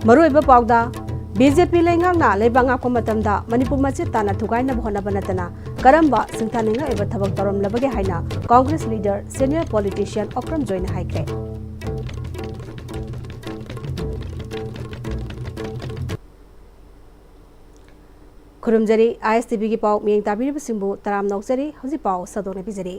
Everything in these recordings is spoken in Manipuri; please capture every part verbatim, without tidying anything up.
ꯃꯔꯨꯑꯣꯏꯕ ꯄꯥꯎꯗ, ꯕꯤ ꯖꯦ ꯄꯤ ꯂꯩꯉꯥꯛꯅ ꯂꯩꯕꯥꯛ ꯉꯥꯛꯄ ꯃꯇꯝꯗ ꯃꯅꯤꯄꯨꯔ ꯃꯆꯦꯠ ꯇꯥꯅ ꯊꯨꯒꯥꯏꯅꯕ ꯍꯣꯠꯅꯕ ꯅꯠꯇꯅ ꯀꯔꯝꯕ ꯁꯤꯡꯊꯥꯅꯤꯡꯉꯥꯏ ꯑꯣꯏꯕ ꯊꯕꯛ ꯇꯧꯔꯝꯂꯕꯒꯦ ꯍꯥꯏꯅ Congress leader, senior politician Okram ꯖꯣꯏꯅ ꯍꯥꯏꯈ꯭ꯔꯦ꯫ ꯈꯨꯔꯨꯝꯖꯔꯤ, ꯑꯥꯏ ꯑꯦꯁ ꯇꯤ ꯚꯤꯒꯤ ꯄꯥꯎ ꯃꯤꯠꯌꯦꯡ ꯇꯥꯕꯤꯔꯤꯕꯁꯤꯡꯕꯨ ꯇꯔꯥꯝꯅ ꯑꯣꯛꯆꯔꯤ꯫ ꯍꯧꯖꯤꯛ ꯄꯥꯎ ꯁꯟꯗꯣꯛꯅ ꯄꯤꯖꯔꯤ꯫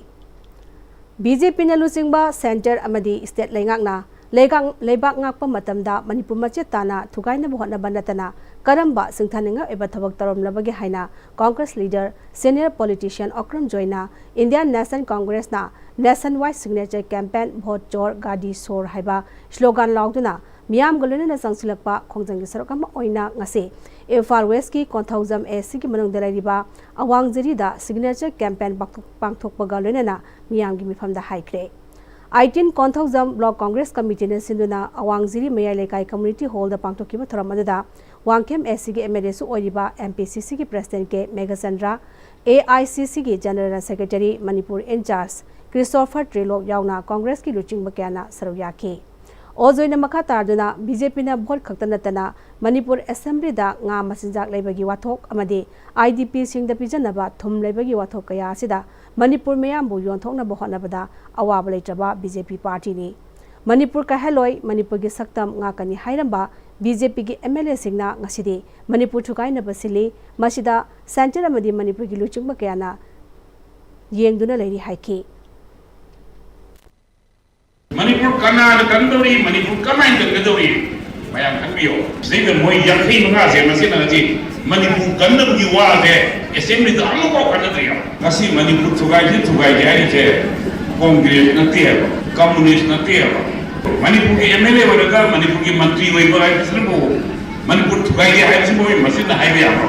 ꯕꯤ ꯖꯦ ꯄꯤꯅ ꯂꯨꯆꯤꯡꯕ ꯁꯦꯟꯇꯔ ꯑꯃꯗꯤ ꯁ꯭ꯇꯦꯠ ꯂꯩꯉꯥꯛꯅ ꯂꯩꯉꯥꯛ-, ꯂꯩꯕꯥꯛ ꯉꯥꯛꯄ ꯃꯇꯝꯗ ꯃꯅꯤꯄꯨꯔ ꯃꯆꯦꯠ ꯇꯥꯅ ꯊꯨꯒꯥꯏꯅꯕ ꯍꯣꯠꯅꯕ ꯅꯠꯇꯅ ꯀꯔꯝꯕ ꯁꯤꯡꯊꯥꯅꯤꯡꯉꯥꯏ ꯑꯣꯏꯕ ꯊꯕꯛ ꯇꯧꯔꯝꯂꯕꯒꯦ ꯍꯥꯏꯅ Congress leader, senior politician Okram ꯖꯣꯏꯅ ꯏꯟꯗꯤꯌꯥꯟ ꯅꯦꯁꯅꯦꯜ ꯀꯣꯡꯒ꯭ꯔꯦꯁꯅ nation wide signature campaign vote ꯆꯣꯔ ꯒꯥꯗꯤ ꯁꯣꯔ ꯍꯥꯏꯕ ꯁ꯭ꯂꯣꯒꯥꯟ ꯂꯥꯎꯗꯨꯅ ꯃꯤꯌꯥꯝꯒ ꯂꯣꯏꯅꯅ ꯆꯪꯁꯤꯜꯂꯛꯄ ꯈꯣꯡꯖꯪꯒꯤ ꯁꯔꯨꯛ ꯑꯃ ꯑꯣꯏꯅ ꯉꯁꯤ ꯏꯝꯐꯥꯜ ꯋꯦꯁꯀꯤ ꯀꯣꯟꯊꯧꯖꯝ ꯑꯦ ꯁꯤꯒꯤ ꯃꯅꯨꯡꯗ ꯂꯩꯔꯤꯕ ꯑꯋꯥꯡ ꯖꯤꯔꯤꯗ ꯁꯤꯒꯅꯦꯆꯔ ꯀꯦꯝꯄꯦꯟ ꯄꯥꯡꯊꯣꯛ-, ꯄꯥꯡꯊꯣꯛꯄꯒ ꯂꯣꯏꯅꯅ ꯃꯤꯌꯥꯝꯒꯤ ꯃꯤꯐꯝꯗ ꯍꯥꯏꯈ꯭ꯔꯦ꯫ ꯑꯩꯠꯇꯤꯟ ꯀꯣꯟꯊꯧꯖꯝ ꯕ꯭ꯂꯣꯛ ꯀꯣꯡꯒ꯭ꯔꯦꯁ ꯀꯃꯤꯇꯤꯅ ꯁꯤꯟꯗꯨꯅ ꯑꯋꯥꯡ ꯖꯤꯔꯤ ꯃꯌꯥꯏ ꯂꯩꯀꯥꯏ ꯀꯝꯃ꯭ꯌꯨꯅꯤꯇꯤ ꯍꯣꯜꯗ ꯄꯥꯡꯊꯣꯛꯈꯤꯕ ꯊꯧꯔꯝ ꯑꯗꯨꯗ ꯋꯥꯡꯈꯦꯝ ꯑꯦ ꯁꯤꯒꯤ ꯑꯦꯝ ꯑꯦꯜ ꯑꯦꯁꯨ ꯑꯣꯏꯔꯤꯕ ꯑꯦꯝ ꯄꯤ ꯁꯤ ꯁꯤꯒꯤ president K Meghachandra, A I C ꯁꯤꯒꯤ general secretary, Manipur incharge Christopher ꯇ꯭ꯔꯤꯂꯣꯞ ꯌꯥꯎꯅ ꯀꯣꯡꯒ꯭ꯔꯦꯁꯀꯤ ꯂꯨꯆꯤꯡꯕ ꯀꯌꯥꯅ ꯁꯔꯨꯛ ꯌꯥꯈꯤ꯫ ꯑꯣ ꯖꯣꯏꯅ ꯃꯈꯥ ꯇꯥꯗꯨꯅ ꯕꯤ ꯖꯦ ꯄꯤꯅ ꯚꯣꯠ ꯈꯛꯇ ꯅꯠꯇꯅ ꯃꯅꯤꯄꯨꯔ ꯑꯦꯁꯦꯝꯕ꯭ꯂꯤꯗ ꯉꯥ ꯃꯆꯤꯟꯖꯥꯛ ꯂꯩꯕꯒꯤ ꯋꯥꯊꯣꯛ ꯑꯃꯗꯤ ꯑꯥꯏ ꯗꯤ ꯄꯤꯁꯤꯡꯗ ꯄꯤꯖꯅꯕ ꯊꯨꯝ ꯂꯩꯕꯒꯤ ꯋꯥꯊꯣꯛ ꯀꯌꯥ ꯑꯁꯤꯗ ꯃꯅꯤꯄꯨꯔ ꯃꯤꯌꯥꯝꯕꯨ ꯌꯣꯟꯊꯣꯛꯅꯕ ꯍꯣꯠꯅꯕꯗ ꯑꯋꯥꯕ ꯂꯩꯇ꯭ꯔꯕ ꯕꯤ ꯖꯦ ꯄꯤ ꯄꯥꯔꯇꯤꯅꯤ꯫ ꯃꯅꯤꯄꯨꯔ ꯀꯥꯏꯍꯜꯂꯣꯏ, ꯃꯅꯤꯄꯨꯔꯒꯤ ꯁꯛꯇꯝ ꯉꯥꯛꯀꯅꯤ ꯍꯥꯏꯔꯝꯕ ꯕꯤ ꯖꯦ ꯄꯤꯒꯤ ꯑꯦꯝ ꯑꯦꯜ ꯑꯦꯁꯤꯡꯅ ꯉꯁꯤꯗꯤ ꯃꯅꯤꯄꯨꯔ ꯊꯨꯒꯥꯏꯅꯕ ꯁꯤꯜꯂꯤ꯫ ꯃꯁꯤꯗ ꯁꯦꯟꯇꯔ ꯑꯃꯗꯤ ꯃꯅꯤꯄꯨꯔꯒꯤ ꯂꯨꯆꯤꯡꯕ ꯀꯌꯥꯅ ꯌꯦꯡꯗꯨꯅ ꯂꯩꯔꯤ ꯍꯥꯏꯈꯤ꯫ ꯃꯅꯤꯄꯨꯔ ꯀꯅꯥꯅ ꯀꯟꯗꯧꯔꯤ, ꯃꯅꯤꯄꯨꯔ ꯀꯃꯥꯏꯅ ꯀꯟꯒꯗꯧꯔꯤ, ꯃꯌꯥꯝ ꯈꯟꯕꯤꯌꯣ꯫ ꯁꯤꯗꯩꯗ ꯃꯣꯏ ꯌꯥꯡꯈꯩ ꯃꯉꯥꯁꯦ ꯃꯁꯤꯅ ꯉꯁꯤ ꯃꯅꯤꯄꯨꯔ ꯀꯟꯅꯕꯒꯤ ꯋꯥꯁꯦ ꯑꯦꯁꯦꯝꯕ꯭ꯂꯤꯗ ꯑꯃꯐꯥꯎ ꯈꯟꯅꯗ꯭ꯔꯤ ꯍꯥꯏꯕ꯫ ꯉꯁꯤ ꯃꯅꯤꯄꯨꯔ ꯊꯨꯒꯥꯏꯁꯤ ꯊꯨꯒꯥꯏꯁꯤ ꯍꯥꯏꯔꯤꯁꯦ ꯀꯣꯡꯒ꯭ꯔꯦꯁ ꯅꯠꯇꯦ ꯍꯥꯏꯕ, ꯀꯝꯃꯨꯅꯤꯁ ꯅꯠꯇꯦ ꯍꯥꯏꯕ꯫ ꯃꯅꯤꯄꯨꯔꯒꯤ ꯑꯦꯝ ꯑꯦꯜ ꯑꯦ ꯑꯣꯏꯔꯒ ꯃꯅꯤꯄꯨꯔꯒꯤ ꯃꯟꯇ꯭ꯔꯤ ꯑꯣꯏꯕ ꯍꯥꯏꯕꯁꯤꯅꯕꯨ ꯃꯅꯤꯄꯨꯔ ꯊꯨꯒꯥꯏꯒꯦ ꯍꯥꯏꯕꯁꯤꯕꯨ ꯃꯁꯤꯅ ꯍꯥꯏꯕ ꯌꯥꯕ꯭ꯔꯣ?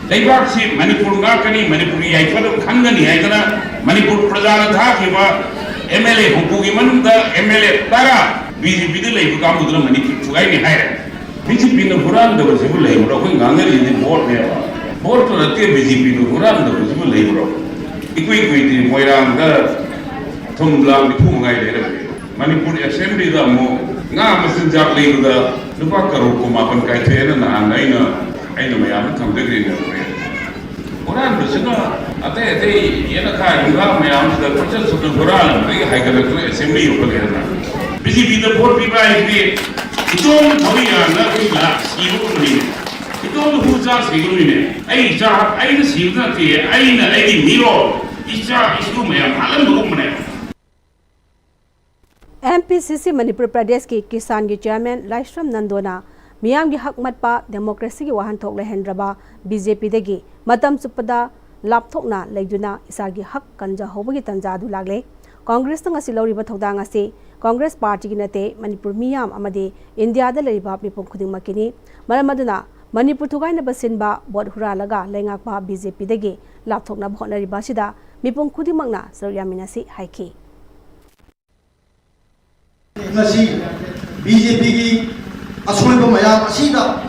ꯂꯩꯕꯥꯛꯁꯤ ꯃꯅꯤꯄꯨꯔ ꯉꯥꯛꯀꯅꯤ, ꯃꯅꯤꯄꯨꯔꯒꯤ ꯌꯥꯏꯐꯕ ꯈꯟꯒꯅꯤ ꯍꯥꯏꯗꯅ ꯃꯅꯤꯄꯨꯔ ꯄ꯭ꯔꯖꯥꯅ ꯊꯥꯈꯤꯕ ꯑꯦꯝ ꯑꯦꯜ ꯑꯦ ꯍꯨꯝꯐꯨꯒꯤ ꯃꯅꯨꯡꯗ ꯑꯦꯝ ꯑꯦꯜ ꯑꯦ ꯇꯔꯥ ꯕꯤ ꯖꯦ ꯄꯤꯗ ꯂꯩꯕ ꯀꯥꯡꯕꯨꯗꯨꯅ ꯃꯅꯤꯄꯨꯔ ꯊꯨꯒꯥꯏꯅꯤ ꯍꯥꯏꯔꯦ꯫ ꯕꯤ ꯖꯦ ꯄꯤꯅ ꯍꯨꯔꯥꯟꯗꯕꯁꯤꯕꯨ ꯂꯩꯕ꯭ꯔꯣ? ꯑꯩꯈꯣꯏ ꯉꯥꯡꯅꯔꯤꯁꯤ ꯚꯣꯠꯅꯦꯕ꯫ ꯚꯣꯠꯇꯨ ꯅꯠꯇꯦ, ꯕꯤ ꯖꯦ ꯄꯤꯅ ꯍꯨꯔꯥꯟꯗꯕꯁꯤꯕꯨ ꯂꯩꯕ꯭ꯔꯣ? ꯏꯀꯨꯏ ꯀꯨꯏꯗ꯭ꯔꯤ ꯃꯣꯏꯔꯥꯡꯗ ꯊꯨꯝ ꯂꯥꯛ ꯅꯤꯐꯨ ꯃꯉꯥꯏ ꯂꯩꯔꯝꯃꯦ꯫ ꯃꯅꯤꯄꯨꯔ ꯑꯦꯁꯦꯝꯕ꯭ꯂꯤꯗ ꯑꯃꯨꯛ ꯉꯥ ꯃꯆꯤꯟꯖꯥꯛ ꯂꯩꯕꯗ ꯂꯨꯄꯥ ꯀꯔꯣꯔ ꯀꯨꯟꯃꯥꯄꯟ ꯀꯥꯏꯊꯣꯛꯑꯦꯅ ꯅꯍꯥꯟ ꯑꯩꯅ, ꯑꯩꯅ ꯃꯌꯥꯝꯗ ꯊꯝꯖꯈ꯭ꯔꯤꯅꯦ꯫ ꯍꯨꯔꯥꯟꯕꯁꯤꯅ ꯑꯇꯩ ꯑꯇꯩ ꯌꯦꯅꯈꯥ ꯌꯨꯝꯈꯥ ꯃꯌꯥꯝꯁꯤꯗ ꯀꯣꯏꯆꯠ ꯆꯠꯇꯅ ꯍꯨꯔꯥꯟꯕꯗꯒꯤ ꯍꯥꯏꯒꯠꯂꯛꯇꯅ ꯑꯦꯁꯦꯝꯕ꯭ꯂꯤ ꯌꯧꯍꯜꯂꯦꯗꯅ꯫ ꯕꯤ ꯖꯦ ꯄꯤꯗ ꯚꯣꯠ ꯄꯤꯕ ꯍꯥꯏꯁꯤꯗꯤ ꯏꯇꯣꯝ ꯊꯧꯔꯤ ꯌꯥꯟꯗ ꯑꯩꯈꯣꯏ ꯂꯥꯛ ꯁꯤꯕꯒꯨꯝꯕꯅꯤꯅꯦ꯫ ꯏꯇꯣꯝꯗ ꯍꯨ ꯆꯥ ꯁꯤꯒꯨꯝꯕꯅꯤꯅꯦ꯫ ꯑꯩ ꯏꯆꯥ, ꯑꯩꯅ ꯁꯤꯕ ꯅꯠꯇꯦ, ꯑꯩꯅ ꯑꯩꯒꯤ ꯃꯤꯔꯣꯜ, ꯏꯆꯥ ꯏꯁꯨ ꯃꯌꯥꯝ ꯍꯥꯠꯍꯟꯕꯒꯨꯝꯕꯅꯦꯕ꯫ ꯑꯦꯝ ꯄꯤ ꯁꯤ ꯁꯤ ꯃꯅꯤꯄꯨꯔ ꯄ꯭ꯔꯗꯦꯁꯀꯤ ꯀꯤꯁꯥꯟꯒꯤ ꯆꯤꯌꯔꯃꯦꯟ ꯂꯥꯏꯁ꯭ꯔꯝ ꯅꯟꯗꯣꯅ ꯃꯤꯌꯥꯝꯒꯤ ꯍꯛ ꯃꯠꯄ ꯗꯦꯃꯣꯀ꯭ꯔꯦꯁꯤꯒꯤ ꯋꯥꯍꯟꯊꯣꯛ ꯂꯩꯍꯟꯗ꯭ꯔꯕ ꯕꯤ ꯖꯦ ꯄꯤꯗꯒꯤ ꯃꯇꯝ ꯆꯨꯞꯄꯗ ꯂꯥꯞꯊꯣꯛꯅ ꯂꯩꯗꯨꯅ ꯏꯁꯥꯒꯤ ꯍꯛ ꯀꯟꯖꯍꯧꯕꯒꯤ ꯇꯥꯟꯖꯥ ꯑꯗꯨ ꯂꯥꯛꯂꯦ꯫ ꯀꯣꯡꯒ꯭ꯔꯦꯁꯅ ꯉꯁꯤ ꯂꯧꯔꯤꯕ ꯊꯧꯗꯥꯡ ꯑꯁꯤ ꯀꯣꯡꯒ꯭ꯔꯦꯁ ꯄꯥꯔꯇꯤꯒꯤ ꯅꯠꯇꯦ, ꯃꯅꯤꯄꯨꯔ ꯃꯤꯌꯥꯝ ꯑꯃꯗꯤ ꯏꯟꯗꯤꯌꯥꯗ ꯂꯩꯔꯤꯕ ꯃꯤꯄꯨꯝ ꯈꯨꯗꯤꯡꯃꯛꯀꯤꯅꯤ꯫ ꯃꯔꯝ ꯑꯗꯨꯅ ꯃꯅꯤꯄꯨꯔ ꯊꯨꯒꯥꯏꯅꯕ ꯁꯤꯟꯕ, ꯚꯣꯠ ꯍꯨꯔꯥꯜꯂꯒ ꯂꯩꯉꯥꯛꯄ ꯕꯤ ꯖꯦ ꯄꯤꯗꯒꯤ ꯂꯥꯞꯊꯣꯛꯅꯕ ꯍꯣꯠꯅꯔꯤꯕ ꯑꯁꯤꯗ ꯃꯤꯄꯨꯝ ꯈꯨꯗꯤꯡꯃꯛꯅ ꯁꯔꯨꯛ ꯌꯥꯃꯤꯟꯅꯁꯤ ꯍꯥꯏꯈꯤ꯫ ꯉꯁꯤ ꯕꯤ ꯖꯦ ꯄꯤꯒꯤ ꯑꯁꯣꯏꯕ ꯃꯌꯥꯝ ꯑꯁꯤꯗ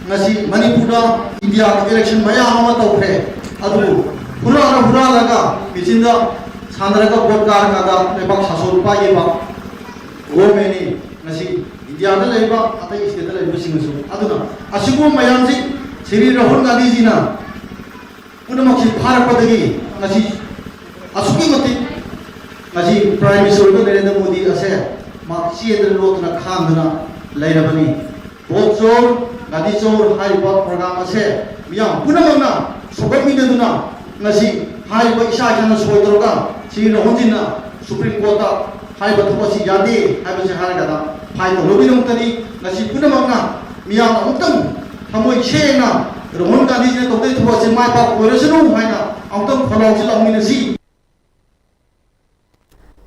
ꯉꯁꯤ ꯃꯅꯤꯄꯨꯔꯗ ꯏꯟꯗꯤꯌꯥꯗ ꯏꯂꯦꯛꯁꯟ ꯃꯌꯥꯝ ꯑꯃ ꯇꯧꯈ꯭ꯔꯦ꯫ ꯑꯗꯨꯕꯨ ꯍꯨꯔꯥꯜꯂ ꯍꯨꯔꯥꯜꯂꯒ ꯃꯦꯆꯤꯟꯗ ꯁꯥꯟꯅꯔꯒ ꯚꯣꯠ ꯀꯥꯔꯀꯥꯟꯗ ꯂꯩꯕꯥꯛ ꯁꯥꯁꯣꯟ ꯄꯥꯏꯈꯤꯕ ꯒꯣꯔꯃꯦꯟꯅꯤ ꯉꯁꯤ ꯏꯟꯗꯤꯌꯥꯗ ꯂꯩꯔꯤꯕ, ꯑꯇꯩ ꯁ꯭ꯇꯦꯠꯇ ꯂꯩꯔꯤꯕꯁꯤꯡꯅꯁꯨ꯫ ꯑꯗꯨꯅ ꯑꯁꯤꯒꯨꯝꯕ ꯃꯌꯥꯝꯁꯤ ꯁ꯭ꯔꯤ ꯔꯥꯍꯨꯜ ꯒꯥꯟꯙꯤꯖꯤꯅ ꯄꯨꯝꯅꯃꯛꯁꯤ ꯐꯥꯔꯛꯄꯗꯒꯤ ꯉꯁꯤ ꯑꯁꯨꯛꯀꯤ ꯃꯇꯤꯛ ꯉꯁꯤ ꯄ꯭ꯔꯥꯏꯝ ꯃꯤꯅꯤꯁꯇꯔ ꯑꯣꯏꯕ ꯅꯔꯦꯟꯗ꯭ꯔ ꯃꯣꯗꯤ ꯑꯁꯦ ꯃꯍꯥꯛ ꯆꯦꯟꯗꯅ ꯂꯣꯠꯇꯅ ꯈꯥꯡꯗꯨꯅ ꯂꯩꯔꯕꯅꯤ꯫ ꯚꯣꯠ ꯆꯣꯔ, ꯒꯥꯔꯤ ꯆꯣꯔ ꯍꯥꯏꯔꯤꯕ ꯄ꯭ꯔꯣꯒ꯭ꯔꯥꯝ ꯑꯁꯦ ꯃꯤꯌꯥꯝ ꯄꯨꯝꯅꯃꯛꯅ ꯁꯧꯒꯠꯃꯤꯟꯅꯗꯨꯅ ꯉꯁꯤ ꯍꯥꯏꯔꯤꯕ ꯏꯁꯥ ꯏꯁꯥꯅ ꯁꯣꯏ ꯇꯧꯔꯒ ꯁ꯭ꯔꯤ ꯔꯥꯍꯨꯜꯖꯤꯅ ꯁꯨꯄ꯭ꯔꯤꯝ ꯀꯣꯔꯠꯇ ꯍꯥꯏꯔꯤꯕ ꯊꯕꯛ ꯑꯁꯤ ꯌꯥꯗꯦ ꯍꯥꯏꯕꯁꯤ ꯍꯥꯏꯔꯒꯅ ꯐꯥꯏꯟ ꯇꯧꯅꯕꯒꯤꯗꯃꯛꯇꯅꯤ꯫ ꯉꯁꯤ ꯄꯨꯝꯅꯃꯛꯅ ꯃꯤꯌꯥꯝ ꯑꯃꯨꯛꯇꯪ ꯊꯃꯣꯏ ꯁꯦꯡꯅ ꯔꯥꯍꯨꯜ ꯒꯥꯟꯙꯤꯖꯤꯅ ꯇꯧꯗꯣꯏ ꯊꯕꯛ ꯑꯁꯤ ꯃꯥꯏ ꯄꯥꯛꯄ ꯑꯣꯏꯔꯁꯅꯨ ꯍꯥꯏꯅ ꯑꯃꯨꯛꯇꯪ ꯈꯣꯜꯂꯥꯎꯁꯤ ꯂꯥꯎꯃꯤꯟꯅꯁꯤ꯫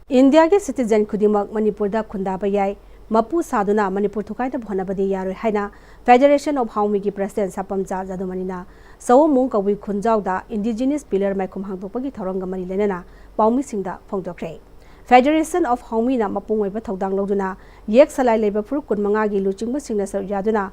ꯏꯟꯗꯤꯌꯥꯒꯤ ꯁꯤꯇꯤꯖꯦꯟ ꯈꯨꯗꯤꯡꯃꯛ ꯃꯅꯤꯄꯨꯔꯗ ꯈꯨꯟꯗꯥꯕ ꯌꯥꯏ, ꯃꯄꯨ ꯁꯥꯗꯨꯅ ꯃꯅꯤꯄꯨꯔ ꯊꯨꯒꯥꯏꯅꯕ ꯍꯣꯠꯅꯕꯗꯤ ꯌꯥꯔꯣꯏ ꯍꯥꯏꯅ ꯐꯦꯗꯔꯦꯁꯟ ꯑꯣꯐ ꯍꯥꯎꯃꯤꯒꯤ ꯄ꯭ꯔꯁꯤꯗꯦꯟ ꯁꯥꯄꯝꯆꯥ ꯖꯥꯗꯨꯃꯅꯤꯅ ꯁꯑꯣꯝꯃꯨꯡ ꯀꯕꯨꯏ ꯈꯨꯟꯖꯥꯎꯗ ꯏꯟꯗꯤꯖꯤꯅꯁ ꯄꯤꯂꯔ ꯃꯥꯏꯈꯨꯝ ꯍꯥꯡꯗꯣꯛꯄꯒꯤ ꯊꯧꯔꯝꯒ ꯃꯔꯤ ꯂꯩꯅꯅ ꯄꯥꯎꯃꯤꯁꯤꯡꯗ ꯐꯣꯡꯗꯣꯛꯈ꯭ꯔꯦ꯫ Federation of Haungmi ꯅ ꯃꯄꯨꯡ ꯑꯣꯏꯕ ꯊꯧꯗꯥꯡ ꯂꯧꯗꯨꯅ ꯌꯦꯛ ꯁꯂꯥꯏ ꯂꯩꯕ ꯐꯨꯔꯨꯞ ꯀꯨꯟꯃꯉꯥ ꯒꯤ ꯂꯨꯆꯤꯡꯕꯁꯤꯡꯅ ꯁꯔꯨꯛ ꯌꯥꯗꯨꯅ